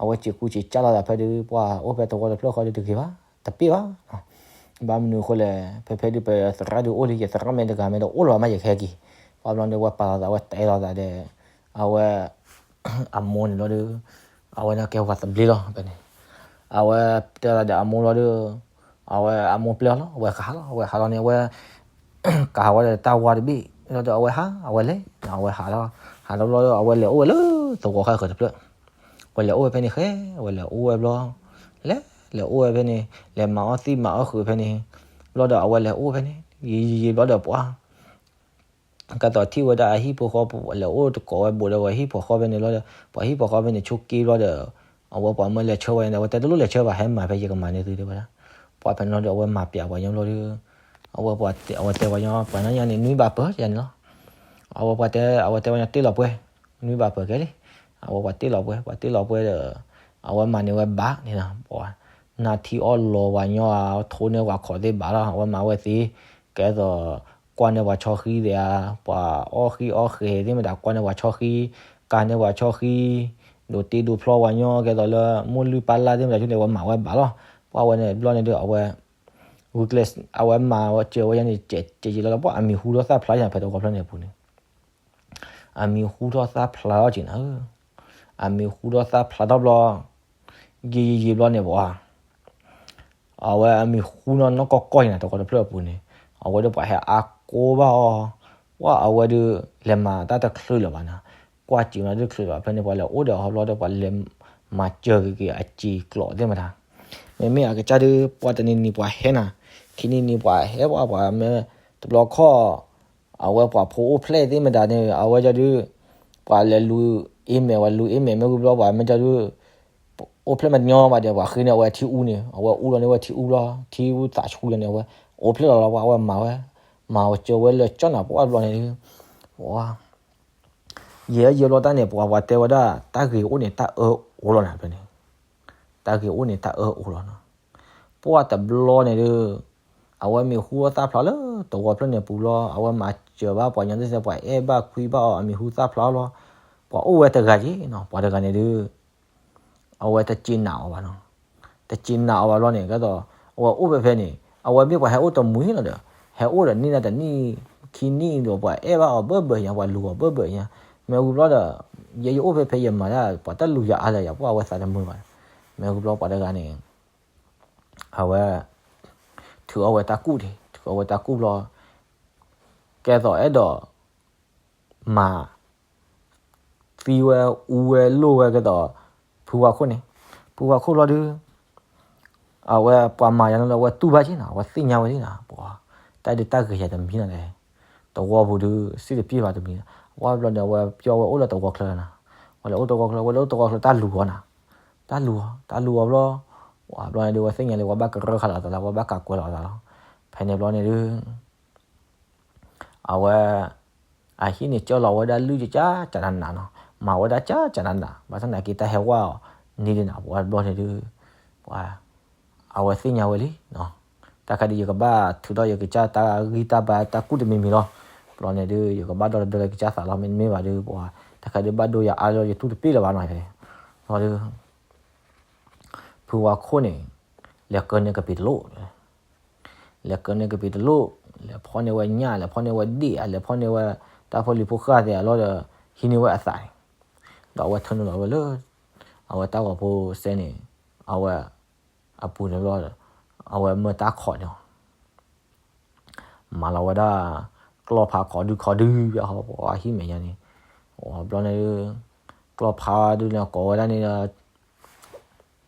အဝဲစံးကူစံးကၢ်လိာ်သးဖဲဒုး ပှၤအိၣ်ဖဲသဝီတဖျၢၣ်ဃီဒုးတဂ့ၤဘၣ်, တပ့ၢ်ဘၣ်. ဘၣ်မနုၤအဃိလဲၣ်, ဖဲဖဲဒုး ပသရၣ်ဒုးအိၣ်လံ ယသရၣ်မ့ၢ်တဂၤမ့ၢ်တအိၣ်လၢၤဘၣ်မး ယကဟဲက့ၤ. ဘၣ်ဘျီန့ၣ် ဝဲပာ်လီၤသး ဝဲတဲလီၤသးဒီး အဝဲ အမိၢ်န့ၣ်လီၤဒုး အဝဲန့ၣ်ကဲပှၤသဘျ့လီၤဖဲန့ၣ်. အဝဲတဲလီၤဒီးအမိၢ်လီၤဒုး အဝဲအမိၢ်ပျဲလီၤ အဝဲကဟးလီၤ အဝဲဟးလီၤန့ၣ် အဝဲ ကဟးဝဲဒီးတၢ်ဝါတဘ့ၣ်လီၤဒီး အဝဲဟး အဝဲလဲၤ အဝဲဟးလီၤ ဟးလီၤဘျီဒီး အဝဲလဲၤအိၣ်ဝဲလၢ သဝီဃၣ်ဃၢၤတဖျၢၣ် အဝဲလဲၤအိၣ်ဝဲဖဲန့ၣ်ဃဲ အဝဲလဲၤအိၣ်ဝဲဘျီ လဲၤ လဲၤအိၣ်ဝဲဖဲန့ၣ် လဲၤမၤအီၣ်သံမၤအီၣ်ဃုာ်ဖဲန့ၣ် ဘျီဒီးအဝဲလဲၤအိၣ်ဖဲန့ၣ် ယံာ်ယံာ်ယံာ်ဘျီဒီးပှၤ ကဲသိးထံၣ်ဝဲဒၣ်အဟံၣ်ဖိဃီဖိ လဲၤအိၣ်တကိးဝဲဘူးဒီးဝဲဟံၣ်ဖိဃီဖဲန့ၣ်လီၤဒီး ပှၤဟံၣ်ဖိဃီဖဲန့ၣ် ဆိးက့ဘျီဒီး အဝဲပှၤမၢလဲၤဆၢဝဲန့ၣ်ဒီး အဝဲတဲတလိၣ်လဲၤဆၢဘၣ် ဟဲမၤဖဲယကမၤန့ၢ်သုတဲဝဲဒၣ်. ပှၤဖဲန့ၣ်လီၤဒီး အဝဲမၤပျးပှၤညီဘျီဒီး အဝဲပှၤတဲ အဝဲတဲပှၤညီ ပှၤနီၢ်ညါန့ၣ် နွံဘၣ်ပၢၢ်ယၤန့ၣ်လီၤ. အဝဲပှၤတဲ အဝဲတဲပှၤညီတ့ၢ်လီၤပှဲၤ နွံဘၣ်ပၢၢ်ကဲလံ. အဝဲပှၤတ့ၢ်လီၤပှဲၤ ပှၤတ့ၢ်လီၤပှဲၤဒီး အဝဲမၤန့ၢ်ဝဲဘၣ်န့ၣ်လီၤ. ပှၤ နၢ်ထံအီၣ်လီၤပှၤညီ ထိန့ၢ်ပှၤခိးသ့ၣ်ဘၣ်လီၤ. အဝဲမၤဝဲသ့ ကဲသိး ကွၢ်န့ၢ်ပှၤဆီဃံသ့ၣ်ဧါ, ပှၤအီၣ်ဃံအီၣ်ဃဲၤသ့ၣ်မတၤ ကွၢ်န့ၢ်ပှၤဆီဃံ, ကၤန့ၢ်ပှၤဆီဃံ, ဒိးတ့ဒိးဖျီပှၤညီ ကဲသိးလၢ မိၢ်လုၢ်ပၢ်လၢ်သ့ၣ်မတၤ ဆိန့ၣ် အဝဲမၤဝဲဘၣ်လီၤ. ပှၤဝဲန့ၣ် ဘျီန့ၣ်ဒီး အဝဲ ဂုာ်ကျဲး အဝဲမၤဝဲစၢၤဝဲယါန့ၣ် ကဲးကဲးကဲးလီၤလီၤ ပှၤအမံၤဟူထီၣ်သၣ်ဖျါယါ ဖဲတဝီဖျၢၣ်န့ၣ်အပူၤန့ၣ် အမံၤဟူထီၣ်သၣ်ဖျါထီၣ်က့ၤနၤဧၢ, အမံၤဟူထီၣ်သၣ်ဖျါထီၣ်ဘျီ, ယံာ်ယံာ်ယံာ်ဘျီန့ၣ်ပှၤ, အဝဲအမံၤဟူနီၢ်နီၢ်ကီၢ်ကီၢ်က့ၤနၤ တဝီတဖျၢၣ်အပူၤန့ၣ်, အဝဲဒီးပှၤဟဲအါကိးဘၣ်အီၤ, ပှၤအဝဲဒီး လဲၤမၤတၢ်တချုးလၢၤဘၣ်နၤ, ကွၢ်စံးမၤတချုးလၢၤဘၣ် ဖဲန့ၣ်ပှၤလဲၤအိၣ်ဒီးအီၤဘျီဒီး ပှၤလဲၤမၤစၢၤက့ၤက့ၤအစံာ်ကျိာ်သ့ၣ်မတၤ, မ့မ့ၢ်အကစၢ်ဒီး ပှၤတနံၤနံၤပှၤဟဲနၤ, ခံနံၤနံၤပှၤဟဲပှၤ ပှၤမ့ၢ်တဘျီခီၣ် အဝဲပှၤဖိအိၣ်ဖျဲၣ်သ့ၣ်မတၤန့ၣ် အဝဲဒၣ်ဒုး ပှၤလဲၤလူၤအ့မဲာ် ပှၤလူၤအ့မဲာ် မ့ၢ်ဝံၤဘျီ ပှၤမ့ၢ်ဒၣ်ဒုး အိၣ်ဖျဲၣ်မညီဘၣ်ဒီး ပှၤဃ့န့ၢ်အဝဲထံအူန့ၣ် အဝဲအူလီၤန့ၢ်ဝဲထံအူလီၤ ထံအူသးဆူလီၤန့ၣ် အဝဲအိၣ်ဖျဲၣ်လီၤလီၤ ပှၤအဝဲမၤဝဲ မၤဝဲစၢၤဝဲလၢကၠီနၤ ပှၤဘျီန့ၣ်ဒုး ပှၤ ယဲယဲဘျီတၢ်န့ၣ် ပှၤပှၤတဲဝဲဒၣ် တၢ်ဂ့ၤအိၣ်န့ၣ် တၢ်အၢအိၣ်လီၤနၤ ဖဲန့ၣ် တၢ်ဂ့ၤအိၣ်န့ၣ် တၢ်အၢအိၣ်လီၤနီၤ. ပှၤတဘျီန့ၣ်ဒုး အဝဲမံၤဟူထီၣ်သၣ်ဖျါလၢတဝီဖျၢၣ်န့ၣ်ပူၤလီၤ. အဝဲမၤစၢၤဘၣ်ပှၤညီသ့ၣ်စဲ ပှၤအဲၣ်ဘၣ်ကွံဘၣ်အီၤ အမံၤဟူသၣ်ဖျါလီၤ. ပှၤအိၣ်ဝဲတဂၤက့ၤနီၤ ပှၤတဂၤန့ၣ်ဒုး အဝဲတစ့နးအီၤဘၣ်နီၤ. တစ့နးအီၤဘၣ်ဘျီန့ၣ် ကဲသိး အဝဲအိၣ်ဖဲဖဲန့ၣ် အဝဲမ့ၢ်ပှၤဟဲအိၣ်တမှံၤလီၤဒီး ဟဲအိၣ်ဒီးနံၣ်နၤတနံၣ် ခံနံၣ်ဒီး ပှၤအဲၣ်ဘၣ်အီၤဘၢၣ်ဘၢၣ်ညါ ပှၤလူၤအီၤဘၢၣ်ဘၢၣ်ညါ မ့ၢ်ဝံၤဘျီဒီး ယဲယအိၣ်ဖဲဖဲယမၤဒၣ် ပှၤတလူၤယၤအါလၢၤယၤ ပှၤအဝဲသးတမုာ်ဘၣ်. မ့ၢ်ဝံၤဘျီပှၤတဂၤန့ၣ် အဝဲ ထုးအီၣ်ဝဲတၢ်ကူၣ်ဒံး ထုးအီၣ်ဝဲတၢ်ကူၣ်ဘျီ ကဲသိးအဲၣ်ဒိး မၤ သံဝဲအူဝဲလိၣ်ဝဲကဲသိး ဖုဝါခိၣ်န့ၣ် ဖုဝါခိၣ်ဘျီဒုး အဝဲပှၤမၤယၤန့ၣ်လၢအဝဲတူၢ်ဘၣ်က့ၤနီၤ အဝဲသ့ၣ်ညါဝဲသ့ၣ်နီၤ ပှၤ တၢ်ဒုးတၢ်ဂ့ၤယၤတမံၤနီၤလဲၣ် တဝီပူၤဒုး စ့ၣ်တပျ့ၢ်ဘၣ်တမံၤ, ဝံၤဘျီန့ၣ် အဝဲပျီဝဲအိၣ်လၢတဝီချၢနၤ, ဝဲလဲၤအိၣ်တဝီချၢ ဝဲလဲၤအိၣ်တဝီချၢတၢ်လူၤအီၤနၤ, တၢ်လူၤအီၤ တၢ်လူၤအီၤဘျီ, ဝံၤဘျီန့ၣ်ဒုး ဝဲသ့ၣ်ညါလၢ ဝဲဘၣ်ကရၢခးလီၤအသးလီၤ ဝဲဘၣ်ကးကွဲလီၤအသးလီၤ, ဖဲန့ၣ်ဘျီန့ၣ်ဒုး အဝဲ အဟံၣ်န့ၣ် ကၢလီၤဝဲဒၣ်လုၢ်ကကၢကနးနးနီၤ, မၤဝဲဒၣ်ကၢကနးနး ဘၣ်ဆၣ်သနာ်က့ တၢ်ဟဲဝါအီၤန့ၣ်ဒ်နၤ ပှၤဘျီန့ၣ်ဒုး, ပှၤ အဝဲသ့ၣ်ညါဝဲလံ, တၢ်ခါဒုး ယကဘၣ်ထုးထီၣ်ယကစၢ်တၢ်ဂံၢ်တၢ်ဘါ တၢ်ကူၣ်တမံၤမံၤလီၤ, ဘျီန့ၣ်ဒုး ယကဘၣ်ဒီသဒၢလၢကစၢ်သးလီၤ မ့တမ့ၢ်ဘၣ်ဒုး ပှၤ တၢ်ခါဒုး ဘၣ်ဒိယၤအါလၢယတူၢ်တပ့ၢ်လၢၤဘၣ်နီၤ, ဘျီဒုး ဖုဝါခိၣ်န့ၣ် လဲၤကၢန့ၢ်ကပံၤတလိၣ်, လဲၤကၢန့ၢ်ကပံၤတလိၣ်, လဲၤဖီၣ်န့ၢ်ဝဲညၣ် လဲၤဖီၣ်န့ၢ်ဝဲဒ့ၣ် လဲၤဖီၣ်န့ၢ်ဝဲ တၢ်ဖိလံၤဖိဃၢ်သ့ၣ်အလီၢ်ဒီး ဟံးန့ၢ်ဝဲအသးန့ၣ်, ဒီးအဝဲထၢနုာ်လီၤဝဲလၢ အဝဲတၢ်ဂီၤဖိစဲန့ၣ် အဝဲ အပူၤန့ၣ်ဘျီ, အဝဲမၢတၢ်ခိးန့ၣ် မၤလီၤဝဲဒၣ် ကျီၢ်ဖးခိးဒုခိးဒု ပဟီပှၤဟံၣ်မဲာ်ညါန့ၣ်, ဘျီန့ၣ် ကျီၢ်ဖးဒုန့ၣ် ကိးဝဲဒၣ်န့ၣ်ဒီး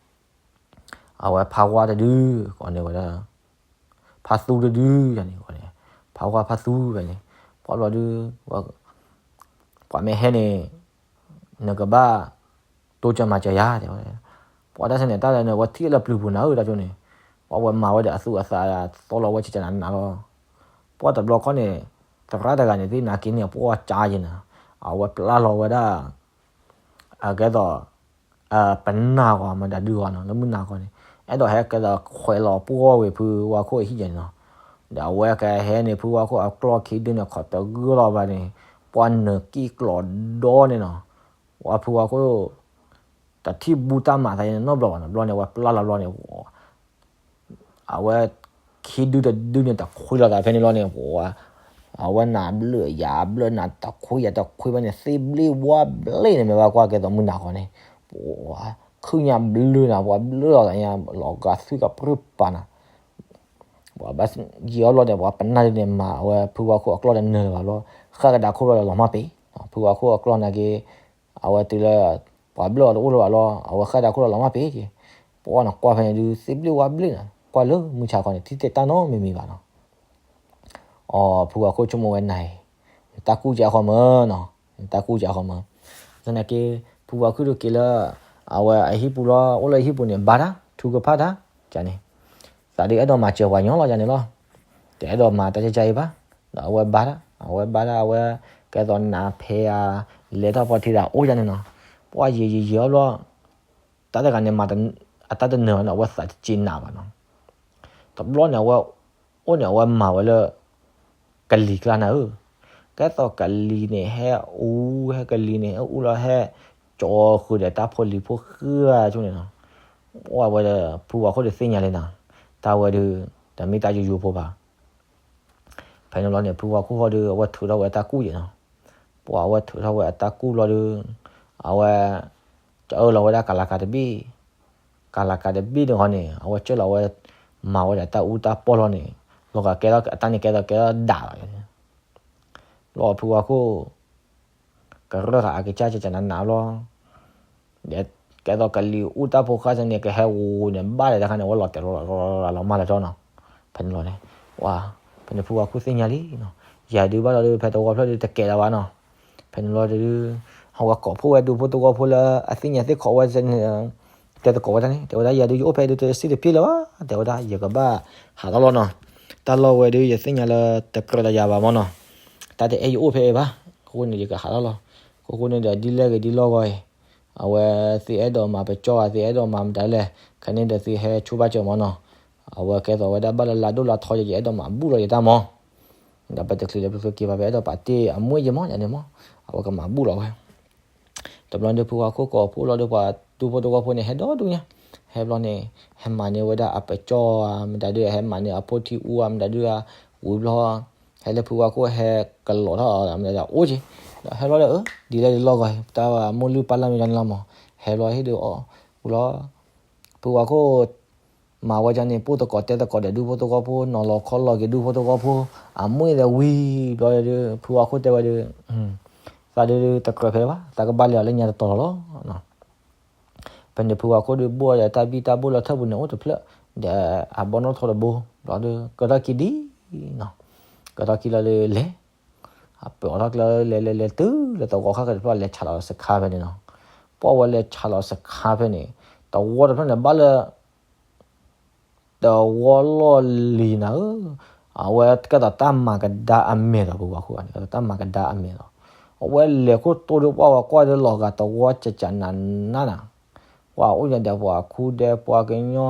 အဝဲဖးဝါတဒု ကိးန့ၢ်ဝဲဒၣ်, ဖးသူတဒုန့ၣ် ဖးဝါဖးသူဖဲန့ၣ်, ပှၤဘျီဒု ပှၤမ့ၢ်ဟဲန့ၣ် နကဘၣ် တိစၢၤမၤစၢၤယၤတဲဝဲ, ပှၤတၢ်ဆၢန့ၣ် တၢ်လၢန့ၣ် ဝဲထံၣ်လၢပျုၤပူၤနၤဧၢ တၢ်ကၠိန့ၣ်, ပှၤဝဲမၤဝဲဒီးအသူအသး သီလီၤဝဲကကနးနးလီၤ, ပှၤတဘျီခီန့ၣ် သရၣ်တဂၤန့ၣ် သ့ၣ်နာ်က့န့ၣ် ပှၤကါယဲနၤ, အဝဲပျၢ်လီၤဝဲဒၣ် အကဲသိး ပနၢ်ဂီၤမတၤဒုဂီၤနီၤ လၢမုၢ်နၤဂီၤန့ၣ် အဲၣ်ဒိးဟဲကဲသိးခွဲးလီၤပှီၢ်ဝဲဖုဝါခိၣ်အဟံၣ်ယဲန့ၣ်နီၤ, ဒီးအဝဲကဟဲန့ၣ် ဖုဝါခိၣ်အကျီၢ်ခံဒုန့ၣ် ခိးတဂၢၢ်လီၤဘၣ်န့ၣ် ပှၤနၢၤကံၣ်ကျီးဒီန့ၣ်နီၤ, ပှၤဖုဝါခိၣ် တထံၣ်ဘူၣ်တၢ်မၤသးန့ၣ်နီတဘျီဘၣ်နီၤ, ဘျီန့ၣ် ဝဲပျၢ်လီၤဘျီန့ၣ် အဝဲ ခံဒုတဒုန့ၣ် တခွံလီၤသးဖဲန့ၣ်လီၤန့ၣ်, အဝဲနၤဘျၢၣ်ယၤဘျၢၣ် နၤတခွံယၤတခွံဘၣ်န့ၣ် သ့ၣ်ဘျ့ဝါဘျ့န့ၣ် မ့ၢ်ဘၣ်ကွၢ်ကဲသိးမုၢ်နၤဃီန့ၣ်, ပှၤခုၣ်ညါဘျၢၣ်နၤ ပှၤဘျၢၣ်လီၤသးညါ လီၤဂာ်သွံၣ်ကပြုၢ်ပာ်နၤ, ပှၤဘၣ်ယံာ်အီၤဘျီန့ၣ် ပှၤပနၢ်ဒုန့ၣ် မၤအဝဲဖုဝါခိၣ်အကျီၢ်တနၢၤလၢၤဘၣ်ဘျီ, ဃၣ်ကဒါခိၣ်ဘျီဒီးလီၤမၢ်ပ့ၤ, ဖုဝါခိၣ်အကျီၢ်နာ်က့ အဝဲတုၤလၢ ပှၤဘျၢၣ်အီၤတအိၣ်လၢၤဘၣ်လီၤ, အဝဲဃၣ်ဒါခိၣ်လီၤလီၤမၢ်ပ့ၤက့ၤ, ပှၤနကွၢ်ဖဲန့ၣ်ဒုး သ့ၣ်ဘျ့ဝါဘျ့နၤ, ကွၢ်လၢမုၢ်ဆါခီန့ၣ် ထံၣ်တဲတၢ်နီတမံၤမံၤဘၣ်နီၤ, အီ ဖုဝါခိၣ်ဆိကမိၣ်ဝဲနၤအံၤ, နတၢ်ကူၣ်ကါဃီမၢ်နီၤ, နတၢ်ကူၣ်ကါဃီမၢ်, သနာ်က့ ဖုဝါခိၣ်ဒုးက့ၤလၢ အဝဲအဟံၣ်ပူၤလီၤ, အိၣ်လၢအဟံၣ်ပူၤန့ၣ် ဘါတၢ် ထုကဖၣ်တၢ်, ကန့ၣ် သးဒုးအဲၣ်ဒိးမၤစၢၤပှၤညီလီၤယၤန့ၣ်လီၤ, တအဲၣ်ဒိးမၤတၢ်ကကါအံၤဘၣ်, ဒီးအဝဲဘါတၢ်, အဝဲဘါတၢ် အဝဲ ကဲသိးနၤဖဲအ လဲၤထီၣ်ပီထံဒီးအိၣ်ယၤန့ၣ်နီၤ, ပှၤယံာ်ယံာ်ယံာ်အီၤဘျီ, တၢ်တဂၤန့ၣ်မၤ အတၢ်တနၢၤဘၣ်န့ၣ် အဝဲသးတစံးနးဘၣ်နီၤ, တဘျီန့ၣ် အဝဲ အိၣ်န့ၣ် အဝဲမၤဝဲလၢ ကလံၤကျါနၤဧၢ, ကဲသိးကလံၤန့ၣ်ဟဲအူ ဟဲကလံၤန့ၣ် ဟဲအူလီၤဟဲ ကၠီဃုာ်ဒီးတၢ်ဖိလံၤဖိဃၢ်ဆိန့ၣ်နီၤ, ပှၤဝဲဒီး ဖုဝါခိၣ်ဒုးသ့ၣ်ညါလံနီၤ, တၢ်ဝဲဒုး တမ့ၢ်တၢ်ယိယိဖိဘၣ် ဖဲန့ၣ်လီၤန့ၣ် ဖုဝါခိၣ်ဃီဒုး အဝဲထုးထီၣ်ဝဲတၢ်ကူၣ်ယဲၢ်နီၤ, ပှၤအဝဲထုးထီၣ်ဝဲအတၢ်ကူၣ်လီၤဒုး, အဝဲ ကအၢၣ်လီၤဝဲဒၣ်ကလၤကၤတဘ့ၣ်, ကလၤကၤတဘ့ၣ်န့ၣ်ဃီန့ၣ် အဝဲကၢၢ်လီၤဝဲ မၤဝဲဒၣ်တၢ်အူတၢ်ပီၢ်လီၤန့ၣ်, လီၤဂာ်ကဲထီၣ်အတၢ်န့ၣ်ကဲထီၣ်ကဲထီၣ်ဒၣ်လီၤ လီၤဖုဝါခိၣ် ကရၢၢ်ဃာ်အကစၢ်ကကနးနးလီၤ, ဒီးကဲသိးကလံၤအူတၢ်ဖိဃၢ်စ့ၢ်န့ၣ် ကဟဲဝူၤန့ၣ် ဘၣ်ဒီးတခါန့ၣ် အဝဲလီၤတဲာ်လီၤလီၤမၢ်လီၤတီနီၤ, ဖဲန့ၣ်လီၤန့ၣ်, ဝါ, ဖဲန့ၣ်ဖုဝါခိၣ်သ့ၣ်ညါလံနီၤ, ယၤဒုးဘၣ်လီၤဒုး ဖဲတဝီဖျၢၣ်ဒုးတကဲလၢၤဘၣ်နီၤ, ဖဲန့ၣ်လီၤဒုး အဝဲကိးဖှိၣ်ဝဲဒူဖိသဝီဖိလၢအသ့ၣ်ညါသ့ၣ်ခိးဝဲစ့ၢ်န့ၣ် တဲသကိးဝဲဒၣ်န့ၣ် တဲဝဲဒၣ် ယၤဒုးယအိၣ်ဖဲဒုးတစ့ၢ်တဖျၢၣ်လၢၤဘၣ် တဲဝဲဒၣ် ယကဘၣ်ဟးထီၣ်လီၤနီၤ, တၢ်လီၢ်ဝဲဒုးယသ့ၣ်ညါလၢတကြၢးဒီးယၤဘၣ်မၢ်နီၤ, တၢ်တအဲၣ်ယအိၣ်ဖဲအံၤဘၣ်, အဃိန့ၣ် ယကဟးထီၣ်လီၤ, အဃိန့ၣ်ဒီးဒ်လဲၣ်ဂ့ၤဒ်လဲၣ်ဂ့ၤအံၤ, အဝဲသုအဲၣ်ဒိးမၤပကၠီၣ်ဧါ သုအဲၣ်ဒိးမၤမတၤလဲၣ် ခဲန့ၣ်ဒီးသုဟဲဆိဘၣ်စၢၤမၢ်နီၤ, အဝဲကဲသိးဝဲဒၣ်ဘၣ်လၢလါဒိၣ်လါထီယဲ ယအဲၣ်ဒိးမၤဘူၣ်လီၤယတၢ်မၢ်, ဒီးပတချုးလၢပချုးက့ၤဘၣ် ပအဲၣ်ဒိးပာ်တ့ၢ်အမွေၢ်ယဲမၢ် ယန့ၣ်မၢ်, အဝဲကမၤဘူၣ်လီၤဝဲ တဘျီန့ၣ် ဖုဝါခိၣ်ကိးဖှိၣ်လီၤဒီးပှၤဒူဖိသဝီဖိန့ၣ် ဟဲဒီဒူညါ, ဟဲဘျီန့ၣ် ဟဲမၤန့ၢ်ဝဲဒၣ်အပကၠီၣ်ဧါ မတၤဒုး ဟဲမၤန့ၢ်အဖိထံအူဧါ မတၤဒုးဧါ, ဝံၤဘျီ ဟဲလၢဖုဝါခိၣ်ဟဲကလီၤထီၣ်အီၤ မတၤဒုးအိၣ်က့ၤ, ဒီးဟဲဘျီဒီး အၢ ဒ်လဲၣ်ဒ်လဲၣ်ဂ့ၤ တၢ်မိၢ်လုၢ်ပၢ်လၢ်မ့ၢ်ဒ်န့ၣ်လီၤမၢ်, ဟဲဘျီဟ့ၣ်ဒုးအီၣ်ဝံၤလီၤ ဖုဝါခိၣ် မၤဝဲဒ်န့ၣ် ပိၢ်သကိးတဲသကိးဒီးဒူဖိသဝီဖိ နီၤလီၤခီလီၤက့ၤဒူဖိသဝီဖိ အမွေၢ်ဒီးဝံၤဘျီဒီး ဖုဝါခိၣ်တဲဝဲဒီး သးဒုးတကြၢးဖဲဘၣ် သးကဘၣ်လဲၤအီၤလၢညါတတီၤလီၤလီၤ. ဖဲန့ၣ်ဖုဝါခိၣ်ဒုးဘိၣ်ဒီးတၢ်ဘံၣ်တၢ်ဘိၣ်လၢထၢၣ်ပူၤန့ၣ်အိၣ်တဖျၢၣ် ဒီးအဘီနီၣ်ထိးတဘိ ဘျီဒီး ကၢထီၣ်ခံဒ်နီၤ, ကၢထီၣ်ခံလီၤဒီးလဲၤ အပၢၢ်အီၣ်ထီၣ်ကျဲ လဲၤလဲၤလဲၤတုၤလၢသဝီခါကတဖျၢၣ် လဲၤဆးလီၤစခါဖဲန့ၣ်နီၤ. ပှၢ်ဝဲလဲၤဆးလီၤစခါဖဲန့ၣ် သဝီတဖျၢၣ်န့ၣ် ဘၣ်လၢ သဝီလီၢ်လံၤနၤဧၢ, အဝဲကဲသိးတၢ်မၤကဒါအမဲာ်ဒီး ဖုဝါခိၣ်န့ၣ် ကဲသိးတၢ်မၤကဒါအမဲာ်လီၤ. အဝဲလဲၤခိၣ်တိၢ်ဒီး ပှၢ်ဝဲကွၢ်ဒီးလီၤဂာ်သဝီကကနးနးနၤ, ပှၢ်အိၣ်ညါဒီးပှၤခူဒဲပှၤကညီ,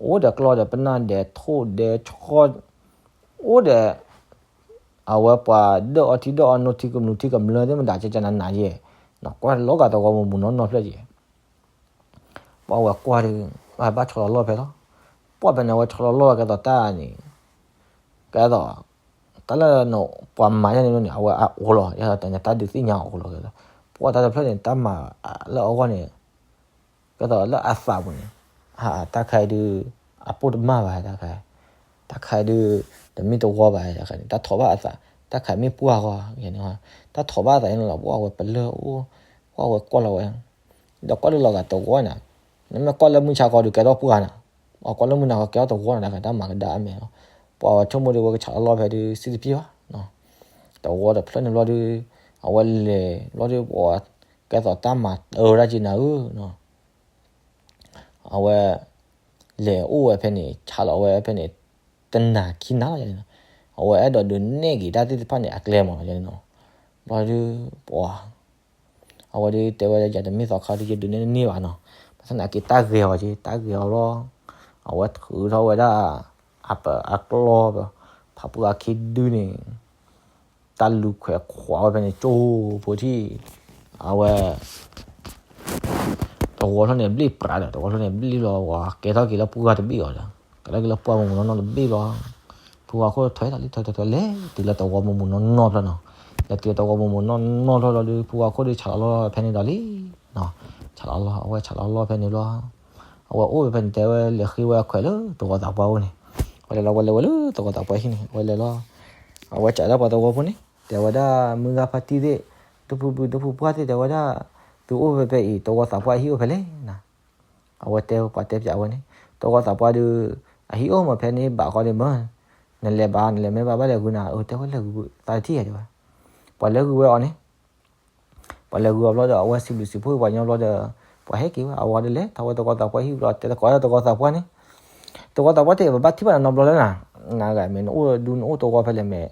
အိၣ်ဒီးကျီၢ်ဒီးပနၢ်ဒီးထိၣ်ဒီးဆီ, အိၣ်ဒီး အဝဲပှၤဒၢၣ်အီထံဒၢၣ်အီနိထံကမျူးထံကမျၢၢ်သ့ၣ်မတၤ ကကနးနးယဲၢ်, ကွၢ်လီၤဂာ်သဝီမုၢ်မုၢ်နီၢ်နီၢ်ဖျၢၣ်ယဲၢ်. ပှၢ်ဝဲကွၢ်ဒီး အဘၣ်ဆီလီၤလီၢ်ဖဲလီၤ. ပှၢ်ဖဲန့ၣ် အဝဲဆီလီၤလီၢ်ကဲသိးတၢ်န့ၣ် ကဲသိး တၢ်လၢပှၤမၤယဲၢ်န့ၣ်န့ၣ် အဝဲအအိၣ်လီၤ, ယဲၢ်တၢ်ဒုးသ့ၣ်ညါအအိၣ်လီၤ. ပှၢ်တၢ်တဖျၢၣ်န့ၣ်တၢ်မၤလၢအဂီၢ်န့ၣ် ကဲသိးလၢအသးပူၤန့ၣ် တၢ်ခါအံၤဒုး အပိၢ်တမၢ်ဘၣ်, တၢ်ခါ တၢ်ခါအံၤဒုး တမ့ၢ်သဝီဘၣ်, တၢ်ခါန့ၣ် တၢ်ထိးဘၣ်အသး, တၢ်ခါမ့ၢ်ပှၢ်ဃီ, တၢ်ထိးဘၣ်အသးန့ၣ်လီၤ. ပှၢ်ဝဲပလၢၢ်အိၣ်, ပှၢ်ဝဲကွၢ်လီၤဝဲ ဒီးကွၢ်လၢလီၤဂာ်သဝီနၤ, နမ့ၢ်ကွၢ်လၢမုၢ်ဆါခီဒုးကဲထီၣ်ပှၢ်နၤ, အကွၢ်လၢမုၢ်နၤခီကဲထီၣ်သဝီနၤ တၢ်ခါတၢ်မၤကဒါအမဲာ်လီၤ. ပှၢ်ဝဲဆိကမိၣ်ဒီးဝဲကဆးလီၤလီၢ်ဖဲဒုးစံၣ်တပျၢ်ဘၣ်, သဝီတဖျၢၣ်န့ၣ်ဘျီဒုး အဝဲလဲၤဘျီဒုး ပှၢ်ဝဲ ကဲသိးတၢ်မၤတၢ်ဝဲဒၣ်က့နၤဧၢ အဝဲ လဲၤအိၣ်ဝဲဖဲန့ၣ် ဆးလီၤဝဲဖဲန့ၣ် တနၤခံနၤလီၤန့ၣ်နီၤ. အဝဲအဲၣ်ဒိးဒုးနဲၣ်က့ၤတၢ်သ့ၣ်တဖၣ်န့ၣ် အကျဲမးလီၤန့ၣ်နီၤ. ဘျီဒုး ပှၤ အဝဲဒုးတဲဝဲဒၣ် ယၤတမ့ၢ်သီခါဒုး ယဒုးနဲၣ်တန့ၢ်ဘၣ်နီၤ. ဘၣ်ဆၣ်သနာ်က့တၢ်ဂဲၤအီၤက့ တၢ်ဂဲၤအီၤလီၤ. အဝဲထုးထီၣ်ဝဲဒၣ် အပအကျီၢ် ဖးပှၢ်အခ့ဒုန့ၣ် တၢ်လူၤခွဲးခွးဝဲဖဲန့ၣ် ကၠိဖိထံၣ် အဝဲ သဝီဖျၢၣ်န့ၣ်ဘျ့ၣ်ပြးဒီး သဝီဖျၢၣ်န့ၣ်ဘျ့ၣ်လီၤ ဝဲကဲထီၣ်က့ၤလၢပှၢ်တဘ့ၣ်အီၤဒီး ကဲထီၣ်က့ၤလၢပှၢ်မုၢ်မုၢ်နီၢ်နီၢ်တဘ့ၣ်လီၤ. ဖုဝါခိၣ်ထွဲထီၣ်လံ ထွဲထွဲထွဲလဲၤတုၤလၢသဝီမုၢ်မုၢ်နီၢ်နီၢ်ဖျၢၣ်နီၤ. လဲၤတုၤလၢသဝီမုၢ်မုၢ်နီၢ်နီၢ်ဖျၢၣ်လီၤဒုး ဖုဝါခိၣ်ဒုးဆးလီၤလီၢ်ဖဲန့ၣ်ဒီးလံနီၤ. ဆးလီၤလီၢ် အဝဲဆးလီၤလီၢ်ဖဲန့ၣ်ဘျီ အဝဲအိၣ်ဝဲဖဲန့ၣ် တဲဝဲလဲၤဃ့ဝဲအခွဲးလၢသဝီသးပှၢ်အိၣ်န့ၣ် ဝဲလဲၤလီၤ ဝဲလဲၤဝဲလၢသဝီသးပှၢ်ဟံၣ်န့ၣ် ဝဲလဲၤလီၤ. အဝဲစံးဒၣ်ပှၤသဝီဖိန့ၣ် တဲဝဲဒၣ် မုၢ်ဂၤဖါတံၢ်သ့ၣ် ဒိၣ်ဖိဘုဒိၣ်ဖိပှၢ်သ့ၣ် တဲဝဲဒၣ် သုအိၣ်ဖဲဖဲအံၤ သဝီသးပှၢ်အဟံၣ်အိၣ်ဖဲလဲၣ်နၤ. အဝဲတဲပှၤတဲပၠးဝဲန့ၣ် သဝီသးပှၢ်ဒုး အဟံၣ်အိၣ်မးဖဲန့ၣ်ဘၣ်ဃီဒုးမၢ် နလဲၤဘၣ် နလဲၤမ့ၢ်ဘၣ်ဘၣ်လဲၤဂုာ်နၤ အတဲဝဲလဲၤဂုာ်သးတထံၣ်ဧါတဲဝဲ. ပှၤလဲၤဂုာ်ဝဲအီၤန့ၣ် ပှၤလဲၤဂုာ်အီၤဘျီဒီး အဝဲစံးဘျုးစံးဖှိၣ်ပှၤညီဘျီဒီး ပှၤဟဲက့ၤဝဲ အဝဲဒၣ်လဲၤထီၣ်ဝဲသဝီသးပှၢ်ဟံၣ်ဘျီ တဲသကိးလၢသဝီသးပှၢ်န့ၣ် သဝီသးပှၢ်တဲ ပဘၣ်ထံၣ်ဘၣ်နၤနီတဘျီလၢနၤ နဂၤမ့ၢ်နအိၣ်ဒူနအိၣ်သဝီဖဲလဲၣ်မ့ၢ်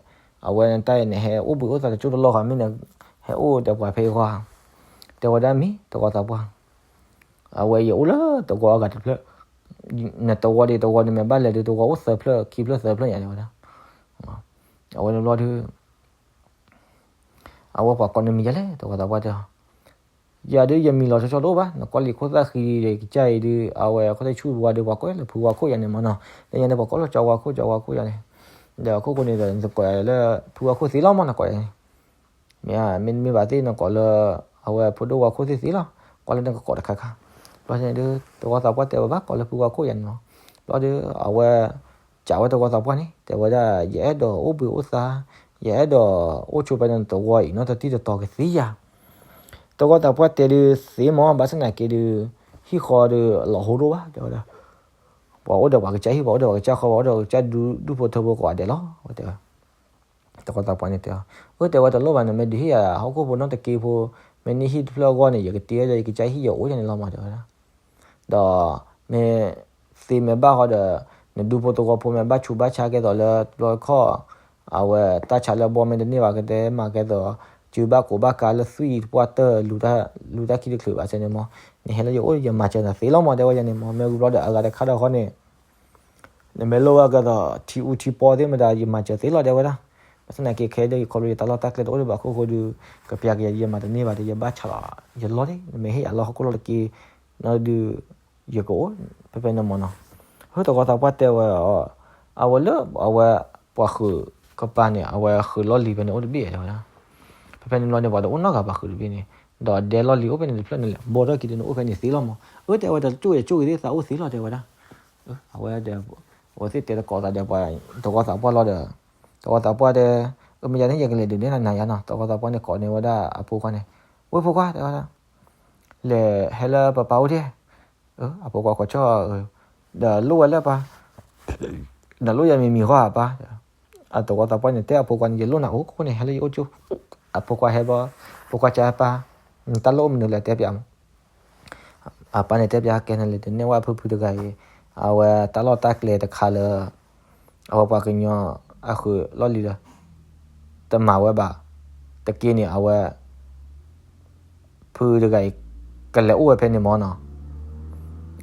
အဝဲနတၢ်အံၤန့ၣ် ဟဲအိၣ်ဘှံးအိၣ်သါတကၠိတလီၢ်ဃီ မ့ၢ်နဟဲအိၣ်ဒီးပှၤဖဲအံၤဃီ တဲဝဲဒၣ်မ့ၢ်သဝီသးပှၢ် အဝဲယအိၣ်လၢသဝီအဂၤတဖျၢၣ် နသဝီဒ်သဝီနမ့ၢ်ဘၣ်လဲၤဒုးသဝီအိၣ်သၢဖျၢၣ်ခံဖျၢၣ်သၢဖျၢၣ်ညါတဲဝဲဒၣ် အဝဲန့ၣ်ဘျီဒုး အဝဲပှၤကိးနမံၤယၤလဲၣ် သဝီသးပှၢ်တဲအီၤ ယၤဒုးယမံၤလီၤဆီဆီတအိၣ်ဘၣ် နကွၢ်လံာ်ခိၣ်သၣ်ဃံဒီးကစၢ်အံၤဒုး အဝဲခိၣ်သၣ်ဆူၣ်ဝါဒုး ပှၤကိးလၢဖုဝါခိၣ်ယၤန့ၣ်မ့ၢ်နီၤ လၢညါန့ၣ် ပှၤကိးလၢကၠီဝါခိၣ် ကၠီဝါခိၣ်ယၤန့ၣ် ဒီးအခိၣ်ဃိန့ၣ်ဒီး နသကိးလၢဖုဝါခိၣ်သ့လီၤမ့ၢ်နကိးယၤန့ၣ် မ့ၢ်မ့ၢ်ဘၣ်သ့ၣ်နကိးလၢ အဝဲဖိဒိၣ်ဝါခိၣ်သ့ၣ်သ့လီၤ ကွၢ်လၢနကကိးတခါခါ ဘျီန့ၣ်ဒုး သဝီသးပှၢ်တဲဝဲဘၣ်ကိးလၢဖုဝါခိၣ်ယၤန့ၣ်လီၤ ဘျီဒုး အဝဲ စံးဝဲသဝီသးပှၢ်န့ၣ် တဲဝဲဒၣ် ယအဲၣ်ဒိးအိၣ်ဘှံးအိၣ်သါ ယအဲၣ်ဒိးအိၣ်ဆိးဖဲနသဝီအံၤ နီၢ်တတံၢ်တတီၤကသ့ဧါ သဝီသးပှၢ်တဲဒုးသ့မ့ၢ် ဘၣ်ဆၣ်သနာ်က့ဒုး ဟံၣ်ဃီဒုးလီၤဟိဒိၣ်ဘၣ် တဲဝဲဒၣ် ပှၤအိၣ်ဒီးပှၤကစၢ်ဟံၣ် ပှၤအိၣ်ဒီးပှၤကစၢ်ဃီ ပှၤအိၣ်ဒီးကစၢ်ဒူဖိထၢဖိကိးဂၤဒဲးလီၤ တဲဝဲ သဝီသးပှၢ်န့ၣ်တဲအီၤ အၢ တဲဝဲတလိၣ်ဘၣ် နမ့ၢ်ဒုးဟ့ၣ်ယၤဟီၣ်ခိၣ်ဖိနီၢ်တက့ဖိ မ့ၢ်န့ၢ်ဟံၣ်တဖျၢၣ်အဂီၢ်န့ၣ် ယကတ့ဒီးယကစၢ်ဟံၣ်ယအိၣ်ယၤန့ၣ်လီၤမး တဲဝဲဒၣ် ဒီးမ့ၢ်သ့မ့ၢ်ဘၣ်ဃီဒီး နဒူဖိသဝီဖိမ့ၢ်ဘၣ်ဆူးဘၣ်ဆါကဲသိးလၢတဘျီတခီၣ် အဝဲတၢ်ဆါလၢအဘီမ့ၢ်တန့ၢ်ဘၣ် ကတဲမၤကဲသိး စုဘၣ်ကိးဘၣ်ကါလၢသွံၣ်တပှၢ်တၢၢ် လူၤတၢ်ခံတချုးဘၣ်ဆဲန့ၣ်မး နဟဲလၢယအိၣ်ယမၤစၢၤနၤသ့လီၤမး တဲဝဲယၤန့ၣ်မး မ့ၢ်ဝံၤဘျီဒီးအဂၤတခါဒီးဃီန့ၣ် နမ့ၢ်လိၣ်ဘၣ်ကဲသိး ထံအူထံပီသ့ၣ်မတၤ ယမၤစၢၤသ့လီၤ တဲဝဲဒၣ် ဘၣ်ဆၣ်သနာ်က့ခဲအံၤဒီးယခီဖျိယတၢ်လီၢ်တၢ်ကျဲတအိၣ်ဒံးဘၣ်အခိၣ်ဃိဒီး ကပျးကယၤယမၤတန့ၢ်ဘၣ်ဒီး ယဘၣ်ဆးလီၤ ယလီၢ်န့ၣ် နမ့ၢ်ဟ့ၣ်ယၤလီၢ်ဟီၣ်ခိၣ်လီၢ်တက့ၢ် နီၢ်ဒုး ယကအိၣ် ဖဲဖဲန့ၣ်မးနီၤ အဃိသဝီသးပှၢ်တဲဝဲအီၤ အဝဲလၢအဝဲ ပှၤဃုာ်ကပၤန့ၣ် အဝဲဃုာ်လီၢ်လံၤဖဲန့ၣ် အိၣ်တဘ့ၣ်တဲဝဲဒၣ် ဖဲဖဲန့ၣ်ဘျီန့ၣ် ပှၤတအိၣ်နီတဂၤပှၤဃုာ်တဘ့ၣ်န့ၣ် ဒီးဒဲလီၢ်လံၤအိၣ်ဖဲန့ၣ်တဖျၢၣ်န့ၣ်လဲၣ် ဘီထီၣ်က့ၤဒီးနအိၣ်ဖဲန့ၣ်သ့လီၤမး အၢ တဲဝဲတကၠိၣ်ယကၠိၣ်ဂ့ၤသ့ၣ်သးအိၣ်သ့လီၤ တဲဝဲဒၣ် အဝဲ အဝဲသ့ၣ်တဲသကိးသးဒီးပှၤ သဝီသးပှၢ်လီၤဒီး သဝီသးပှၢ်တဲ အၢ မ့ၢ်ယၤန့ၣ် ယကလဲၤဒုးနဲၣ်နၤယၤနီၤ သဝီသးပှၢ်န့ၣ်ကိးန့ၢ်ဝဲဒၣ်အဖိခွါန့ၣ် ဝ့ၢ်ဖိခွါ တဲဝဲဒၣ် လဲၤဟဲလၢပပၢ်အိၣ်ဒံး အဖိခွါခိးဆၢၣ် ဒီးလိၣ်ဝဲလၢပၢ် ဒီးလိၣ်ယၤမံၤမံၤဃီဧါပၢ် အသဝီသးပှၢ်န့ၣ် တဲအဖိခွါန့ၣ် ယလိၣ်နၤအိၣ်ခိၣ်န့ၣ် ဟဲလၢယအိၣ်ကၠိ အဖိခွါဟဲဘျီ, ဖိခွါကပၢ်, တၢ်လိၣ်အိၣ်မနုၤလဲၣ်တဲပၠးမး. အပၢ်န့ၣ်တဲပၠး ကဲနလဲၤဒုးနဲၣ်ဝဲဖုဖုတဂၤအံၤ, အဝဲတၢ်လီၢ်တၢ်ကျဲတခါလၢ အဝဲပှၤကညီအဃုာ်လီၢ်လံၤဒီး တမၤဝဲဘၣ်. တက့ၢ်န့ၣ် အဝဲ ဖုတဂၤအံၤ ကလဲၤအိၣ်ဝဲဖဲန့ၣ်မၢ်နီၤ.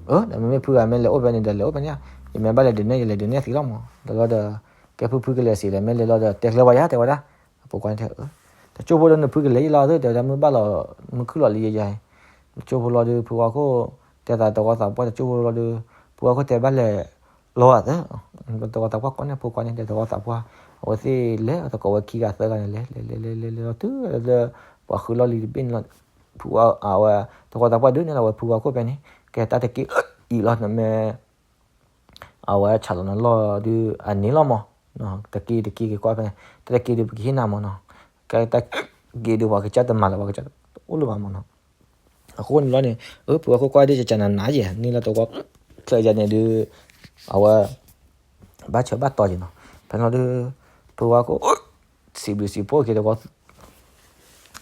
အၢ ဒီးမ့မ့ၢ်ဖုဂၤမ့ၢ်လဲၤအိၣ်ဖဲန့ၣ်ဒီး လဲၤအိၣ်ဖဲန့ၣ်ဧါ, ယမ့ၢ်ဘၣ်လဲၤဒုးနဲၣ် ယလဲၤဒုးနဲၣ်သ့လီၤမၢ်. ဒီးလီၤဒီး ကဲဖုဖုကလဲၤစံးလဲၣ် မ့ၢ်လဲၤလီၤဒီး တဲကျၢၤဝဲယၤ တဲဝဲဒၣ်. အဖိခွါန့ၣ်တဲ တကၠိဖိဒီးနဖုကလဲၤယလီၤသ့ တဲဝဲဒၣ် မုၢ်ဘၣ်လီၤ မုၢ်ခုၣ်လီၤလံယယၤ. တကၠိဖိလီၤဒီး ဖုဝါခိၣ်တဲသးတဝီသးပှၢ် တကၠိဖိလီၤဒီး ဖုဝါခိၣ်တဲဘၣ်လဲၤလီၤသ့ တဝီသးပှၢ်ကိးန့ၣ် ဖိခွါန့ၣ်တဲတဝီသးပှၢ်, အဝဲသ့ၣ်လဲၤသကိးဝဲခံဂၤသၢဂၤန့ၣ် လဲၤလဲၤလဲၤလဲၤလဲၤလီၤတုၤလၢ ပှၤဃုာ်လီၢ်လံၤတဘ့ၣ်န့ၣ်လီၤ. ဖုဝါ အဝဲ တဝီသးပှၢ်ဒုးနဲၣ်လီၤဝဲဖုဝါခိၣ်ဖဲန့ၣ် ကဲတၢ်တက့ၢ်အံၤလီၤ နမ့ၢ် အဝဲဆးလီၤနလီၢ်ဒုးအန့ၣ်လီၤမၢ်. တက့ၢ်တက့ၢ်က့ၤကွၢ်ဖဲန့ၣ် တၢ်တက့ၢ်ဒုးပကဟ့ၣ်နၤမၢ်နီၤ. ကဲတၢ်တက့ၢ်ဒုးပှၤကစၢ်တမၤလၢၤ ပှၤကစၢ်တအိၣ်လၢၤဘၣ်မၢ်နီၤ. အဃိန့ၣ်လီၤန့ၣ် အၢ ဖုဝါခိၣ်ကွၢ်ဒ်ကကနၤနၤယဲၢ် န့ၢ်လၢတဝီချၢယၤန့ၣ်ဒုး အဝဲ ဘၣ်ဆၢဘၣ်တီၤယဲၢ်နီၤ. ဖဲန့ၣ်လီၤဒုး ဖုဝါခိၣ် စံးဘျုးစံးဖှိၣ်က့ၤတဝီ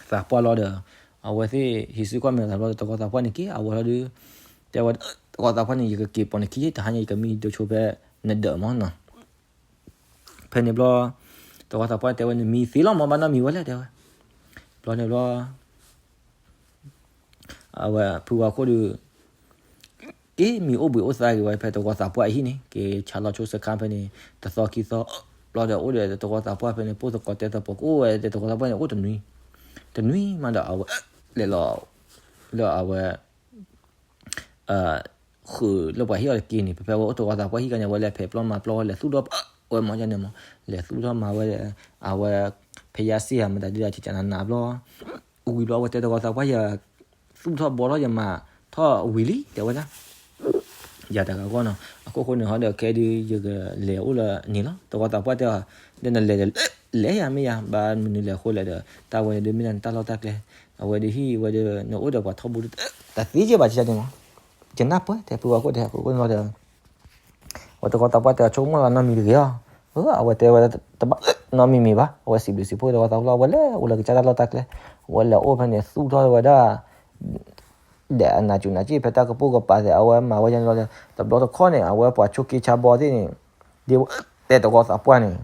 သးပှၢ်လီၤဒီး အဝဲသ့ၣ်ဟံးစုကွၢ်မဲာ်သးဘျီဒီး တဝီသးပှၢ်န့ၣ်က့ၤ အဝဲလီၤဒုး တဲဝဲ တဝီသးပှၢ်န့ၣ် ယကက့ၤပိာ်နခံ တဟါညါယကမံဒိဆိဖဲနဒၢးမၢ်နီၤ. ဖဲန့ၣ်ဘျီ တဝီသးပှၢ်တဲဝဲ နမံသ့လီၤမၢ် ဘၣ်နီတမံၤဝဲလဲၣ် တဲဝဲ. ဘျီန့ၣ်ဘျီ အဝဲဖုဝါခိၣ်ဒုး က့ၤမံအိၣ်ဘှံးအိၣ်သါက့ၤဝဲဖဲတဝီသးပှၢ်အဟံၣ်န့ၣ် က့ၤဆးလီၤဆိစခါဖဲန့ၣ် တသီခံသီ ဘျီဒီးအိၣ်ဒီးတဝီသးပှၢ်ဖဲန့ၣ် ပိၢ်သကိးတဲသကိး ကအိၣ်ဝဲတဝီသးပှၢ်န့ၣ် အိၣ်တနွံ တနွံမးဒီးအဝဲ လဲၤလီၤ လၢအဝဲ ဃုာ်လၢပှၤဟ့ၣ်အီၤတက့ၢ်န့ၣ် ဖဲဖဲဝဲအိၣ်တဝီသးပှၢ်ဟံၣ်ခါန့ၣ် အဝဲလဲၤဖဲးပျီမၤပျီဝဲလဲၤသူၣ်ထီၣ်ဝဲမၢ်န့ၣ်မၢ် လဲၤသူၣ်ထီၣ်မၤဝဲ အဝဲ ဖဲယါစ့ၢ်ဧါမတၤဒုးဒီး ကကနၤနၤဘျီ ဝံၤဘျီအဝဲတဲတဝီသးပှၢ် ယသူၣ်ထီၣ်ဘှီထီၣ်ယမၤထီၣ်ဝံၤလံ တဲဝဲဒၣ် ယၤတဂၤဂီၢ်နီၤ အခိၣ်ဃိန့ၣ်ဟီဒီး ခဲဒုးယကလဲၤအိၣ်လၢန့ၣ်လီၤ တဝီသးပှၢ်တဲအီၤ ဒီးနလဲၤ လဲၤယၤမ့ၢ်ယၤ ဘၣ်မနုၤလဲၤအဃိလဲၣ်ဒီး တၢ်ဝဲန့ၣ်ဒုးမ့ၢ်ဒၣ်နတၢ်လီၢ်တၢ်ကျဲ အဝဲဒုးဟံၣ်ဝဲဒီး နအိၣ်ဒီးပှၤထီဘိဒုး တသ့က့ဘၣ်ကန့ၣ်မၢ် ယနၢ်ပၢၢ်တဲဖုဝါခိၣ်တဲအခိၣ်ဃိန့ၣ်လီၤဒီး အဝဲတဝီသးပှၢ်တဲအီၤ ဆိကမိၣ်လီၤနီတမံၤတဂ့ၤအီၤ အဝဲတဲဝဲ တဘၣ်နီတမံၤမံၤဘၣ် အဝဲစံးဘျုးစံးဖှိၣ်တဝီသးပှၢ်လီၤ အဝဲလဲၤအိၣ်လၢကစၢ်တၢ်လီၢ်တၢ်ကျဲ အဝဲလဲၤအိၣ်ဖဲန့ၣ် သူၣ်ထီၣ်ဝဲဒၣ် ဒဲးအနးစူၤနးစ့ၣ်ဖဲတၢ်ကပိာ်ကပၤသ့ၣ် အဝဲမၤဝဲယါန့ၣ်လီၤဒီး တဘျီတခီၣ်န့ၣ် အဝဲပှၤဆိးက့ဆါဘီသ့ၣ်န့ၣ် ဒ်တဲတဝီသးပှၢ်န့ၣ်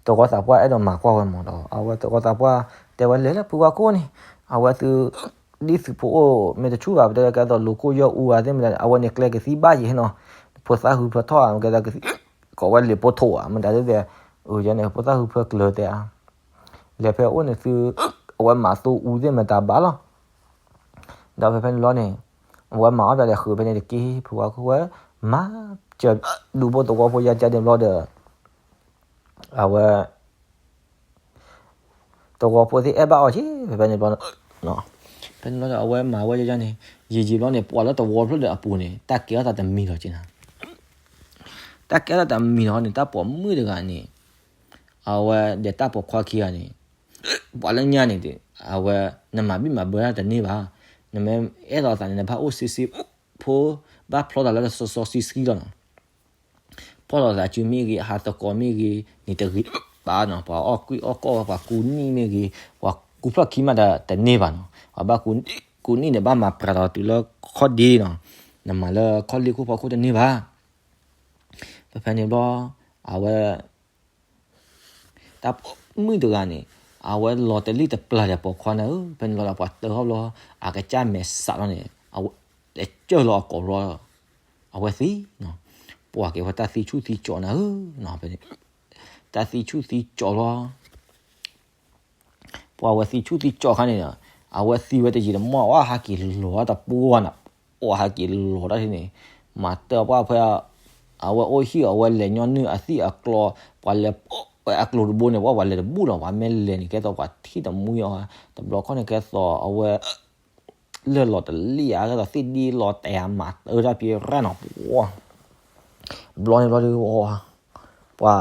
တဝီသးပှၢ်အဲၣ်ဒိးမၤကွၢ်ဝဲမၢ်ဒီး အဝဲတဝီသးပှၢ်တဲဝဲလဲၤလၢဖုဝါခိၣ်န့ၣ် အဝဲသု ဒ်သုးဖိအိၣ်မ့ၢ်တဆူၣ်ဘၣ် ပတဲကဲသိးလိၤကိၢ်ယီၢ်အူဂၤသ့ၣ်မတၤ အဝဲန့ၣ်ကျဲကသံဘၣ်ယံၤဟဲနီၤ ဖိသၣ်ဟုဖၢထီၣ်ဧါ မ့ၢ်ကဲသိးကသံ ကိးဝဲလံာ်ပိထီၣ်ဧါ မတၤဒ်ဒီး အန့ၣ် ဖိသၣ်ဟုဖၢကျၢၤတဲဧါ လဲၤဖဲအိၣ်န့ၣ်သု အဝဲမၤသိအူသ့ၣ်မတၤဘၣ်လီၤ ဒီးဖဲဖဲန့ၣ်လီၤန့ၣ် အဝဲမၤအီၣ်ပၠးဒီးဃုာ်ဖဲန့ၣ်တက့ၢ် ဖုဝါခိၣ်ဝဲ မၤစၢၤ ဒူဖိတဝီဖိယါကန့ၣ်ဘျီဒီး အဝဲ တဝီဖိသ့ၣ်အဲၣ်ဘၣ်အီၤက့ၤ ဖဲဖဲန့ၣ်ဘျီ ဖဲန့ၣ်ဘျီဒီး အဝဲမၤဝဲယါန့ၣ် ယံာ်ယံာ်ဘျီန့ၣ် ပှၤလၢတဝီဖျၢၣ်ဒီးအပူၤန့ၣ် တၢ်ကဲထီၣ်သးတမံၤလီၤက့ၤနၤ တၢ်ကဲထီၣ်သးတမံၤလီၤန့ၣ် တၢ်ပိာ်မုၣ်တဂၤန့ၣ် အဝဲဒီးတၢ်ပိာ်ခွါခံဂၤန့ၣ် ပှၤလၢညါန့ၣ် အဝဲ နမၤဘံၣ်မၤဘၢတၢ်တန့ၢ်ဘၣ်, နမ့ၢ်အဲၣ်လိာ်သးန့ၣ် နဘၣ်အိၣ်ဆံးဆံးဖိ ဘၣ်ဖျီသးလၢစီစီဆှံဆှံလီၤနီၤ. ဖျီလိာ်သးစုမ့ၢ်ဂ့ၤ အဟးသကိးမ့ၢ်ဂ့ၤန့ၣ် တဂ့ၤဘၣ်နီၤ. ပှၤအီၣ်ကွံအီၣ်ကီၢ်ဝဲ ပှၤကူနံၣ်မ့ၢ်ဂ့ၤ ပှၤကူဖျီၣ်ခံမးတၢ်တန့ၢ်ဘၣ်နီၤ. ပှၤဘၣ်ကူနံၣ်န့ၣ် ဘၣ်မၤပြးထီၣ်တုၤလၢခီၣ်ဒ့နီၤ. နမၤလၢခီၣ်လ့ၢ်ခိၣ်ဖီခိၣ်တန့ၢ်ဘၣ်. ဖဲဖဲန့ၣ်ဘျီ အဝဲ တၢ်ပိာ်မုၣ်တဂၤန့ၣ် အဝဲလီၤတလံၣ်တပျၢ်ဒီးပိာ်ခွါန့ၣ်ဧၢ, ဖဲန့ၣ်လီၤဒီးပှၤတၢၢ်ထီၣ်ဘျီ အကစၢ်မဲာ်ဆှးလီၤန့ၣ် အဝဲစၢၢ်လီၤအကိာ်ဘျီ အဝဲသံ, ပှၤက့ၤဝဲတၢ်သံဆူၣ်သံကၠီးန့ၣ်ဧၢ, ဖဲန့ၣ် တၢ်သံဆူၣ်သံကၠီးလီၤ. ပှၤဝဲသံဆူၣ်သံကၠီးခါန့ၣ်ဒီး အဝဲသံဝဲတယံာ်တမီၢ် အဝဲဟးက့ၤလီၤတပူၤဝဲန့ၣ်, အဝဲဟးက့ၤလီၤတၢ်န့ၣ် မၤတၢ်ပှၢ်ဖဲ အဝဲအိၣ်ဟံၣ်အဝဲလဲၤညီနုၢ်အသံၣ်အကျီ, ပှၤလဲၤပိာ်ဝဲအကျိၤတဘိန့ၣ် ပှၤလဲၤတဘူၣ်လီၤ, ပှၤမ့ၢ်လဲၤန့ၣ် ကဲသိးပှၤထံၣ်တမှံအီၤ, တဘျီခီန့ၣ် ကဲသိးအဝဲ လၢၢ်လီၤတလံၣ်ဧါ, ကဲသိးသ့ၣ်ဒ့လီၤတဲာ်ဧါ, မၤတၢ်တၢ်ပၠ့ရၣ်နီၤ, ပှၤ ဘျီန့ၣ်ဘျီ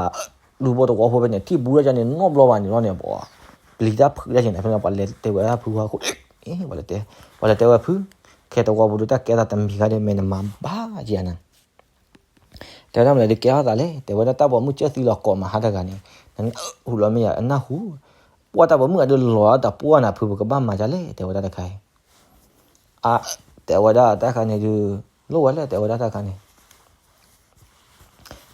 ဒီး ပှၤ ဒူဖိတဝီဖိဖဲန့ၣ် ထံၣ်ဘူးဒၣ်ကန့ၣ် နီတဘျီဘၣ်န့ၣ်လီၤန့ၣ် ပှၤ ပျံၤတၢ်ဖုးတၢ်က့ၤန့ၣ် ဖဲန့ၣ် ပှၤလဲၤတဲဝဲဒၣ်ဖုဝါခိၣ်, ပှၤလဲၤတဲဝဲဖု, ခဲတဝီဖိဒုးတၢ်ကဲထီၣ်သးတမံၤခါဒီး မ့ၢ်နမၤဘၣ်က့ၤနၤ တဲဝဲဒၣ်မနုၤဒုးကဲထီၣ်သးလဲၣ်, တဲဝဲဒၣ်တၢ်ပိာ်မုၣ်ကၢၢ်သံလီၤကိးမးဟါတဂၤန့ၣ်, နနၢ်ဟူလီၤမ့ၢ်ယၤ အနၢ်ဟူ, ပှၢ်တၢ်ပိာ်မုၣ်အဒုးလီၤတၢ်ပှၢ်နၤဖု ပကဘၣ်မၤဒ်လဲၣ် တဲဝဲဒၣ်တခါအံၤ, အါ, တဲဝဲဒၣ်တၢ်ခါန့ၣ်ဒုး, လိၣ်ဝဲလဲၣ် တဲဝဲဒၣ်တၢ်ခါန့ၣ်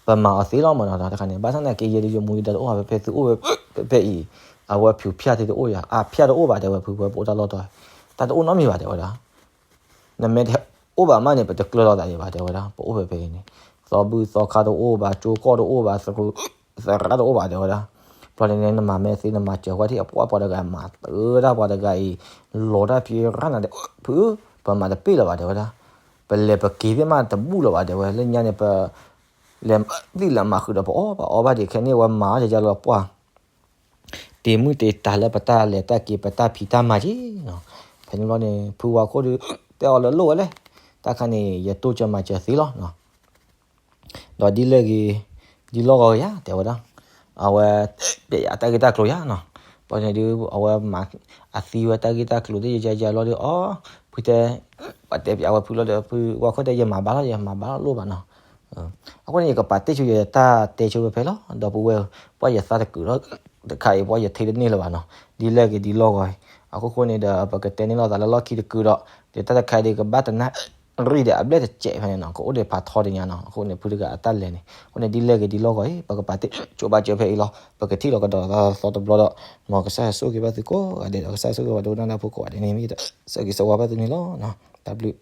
ပမၤအီၤသ့လီၤမးနီၤ တၢ်တခါန့ၣ် ဘၣ်ဆၣ်သနာ်က့ ယဲဒုးယမူယဒါတအိၣ်ဘၣ် ဖဲဖဲသုအိၣ်ဝဲဖဲဖဲအံၤ, အဝဲဖၠူးဖၠၣ်သ့ၣ်တအိၣ်ယၤ အဖၠၣ်တအိၣ်ဘၣ် တဲဝဲဖု ပဝဲပအိၣ်တၢ်လီၢ်တီၤ, တၢ်တအိၣ်နီတမံၤဘၣ် တဲဝဲဒၣ်, နမ့ၢ်တအိၣ်ဘၣ်မးန့ၣ် ပတကျၢၤလီၤသးဒံးဘၣ် တဲဝဲဒၣ်, ပအိၣ်ဖဲဖဲအံၤန့ၣ်, သီဘူၣ်သီခါတအိၣ်ဘၣ် ကၠိကီၢ်တအိၣ်ဘၣ် သရူးသရၣ်တအိၣ်ဘၣ် တဲဝဲဒၣ်, ဘျီန့ၣ်န့ၣ် နမၤမဲာ်သ့ နမၤစၢၤဝဲထံၣ်အပှၢ်ပှၤတဂၤ မၤတၢ်တၢ်ပှၤတဂၤအံၤ, လီၤတၢ်ဖံးရၣ်နၤဒီး ဖုဧၢ, ပမၤတပ့ၢ်လၢၤဘၣ် တဲဝဲဒၣ်, ပလဲၤပက့ၤသ့ၣ်မးတဘူၣ်လၢၤဘၣ် တဲဝဲ, လၢညါန့ၣ် ပ လဲၤသ့ၣ်လၢမၤဃုာ်ဒီးပအီၣ်ဘၣ်အီဘၣ်ဒံး ခဲန့ၣ်ဝဲမၤအီၣ်ယၤလၢပှၢ် တ့ၢ်မုၢ်တ့ၢ်တၢ်လၢပတၢ်လဲၤတၢ်က့ၤ ပတၢ်ဖံးတၢ်မၤက့ၤနီၤ, ဖဲန့ၣ်ဘျီန့ၣ် ဖုဝါခိၣ်ဒီး တဲအီၤလၢလိၣ်ဝဲလဲၣ်, တၢ်ခါန့ၣ် ယတိစၢၤမၤစၢၤသ့လီၤနီၤ, ဒီးဒ်လဲၣ်ဂ့ၤ ဒ်လီၢ်ဂီၤဂ့ၤယၤ တဲဝဲဒၣ်, အဝဲ ပျဲယၤတၢ်ဂ့ၢ်တၢ်ကျိၤယၤနီၤ, ဘျီန့ၣ်ဒုး အဝဲမၤ အသံဝဲတၢ်ဂ့ၢ်တၢ်ကျိၤသ့ၣ်ယၤယၤလီၤဒီး အီ ဖုတဲ ပှၤတဲပျးဝဲဖုလီၤဒီး ဖုဝါခိၣ်တဲ ယမၤဘၣ်လီၤ ယမၤဘၣ်လီၤလိၣ်ဘၣ်နီၤ, အဃိန့ၣ် ယကပာ်တ့ၢ်ဆိယတၢ်တဲဆိဖဲဖဲလီၤ ဒီပုၢ်ဝဲၢ်, ပှၢ်ယသးတကုးလီၤ, တခါအံၤ ပှၢ်ယထံၣ်တန့ၢ်လၢၤဘၣ်နီၤ, ဒ်လဲၣ်ဂ့ၤဒ်လီၢ်ဂီၤအံၤ, အခိၣ်ဃိန့ၣ်ဒီး ပကတဲန့ၢ်လိာ်သးလၢလီၢ်ခံတကုးဒီး, ဒီးတၢ်တခါအံၤဒီး ကဘၣ်တနၣ်ရံၣ်ဒီးအဘျဲၣ်တစဲးဖဲန့ၣ်နီၤ, ကအိၣ်ဒီးဖးထီတညါနီၤ, အဃိန့ၣ် ဖုတဂၤအတၢ်လဲၤန့ၣ်, အဃိန့ၣ် ဒ်လဲၣ်ဂ့ၤဒ်လီၢ်ဂီၤအံၤ ပကပာ်တ့ၢ်ဆိဘၣ်စၢၤဖဲအံၤလီၤ, ပကထံၣ်လီၤကဒီးသီတဘျီဒီး, မ်ကစၢ်ယွၤဆိၣ်ဂ့ၤဘၣ်သုကိးဂၤဒဲးဒီး ကစၢ်ယွၤဆိၣ်ဂ့ၤဘၣ်ဒိကနၣ်တၢ်ဖိကိးဂၤဒဲးန့ၣ် မ့ၢ်တၢ်ဆၢဂ့ၤဆၢဝါဘၣ်သုန့ၣ်လီၤ, တၢ်ဘျုး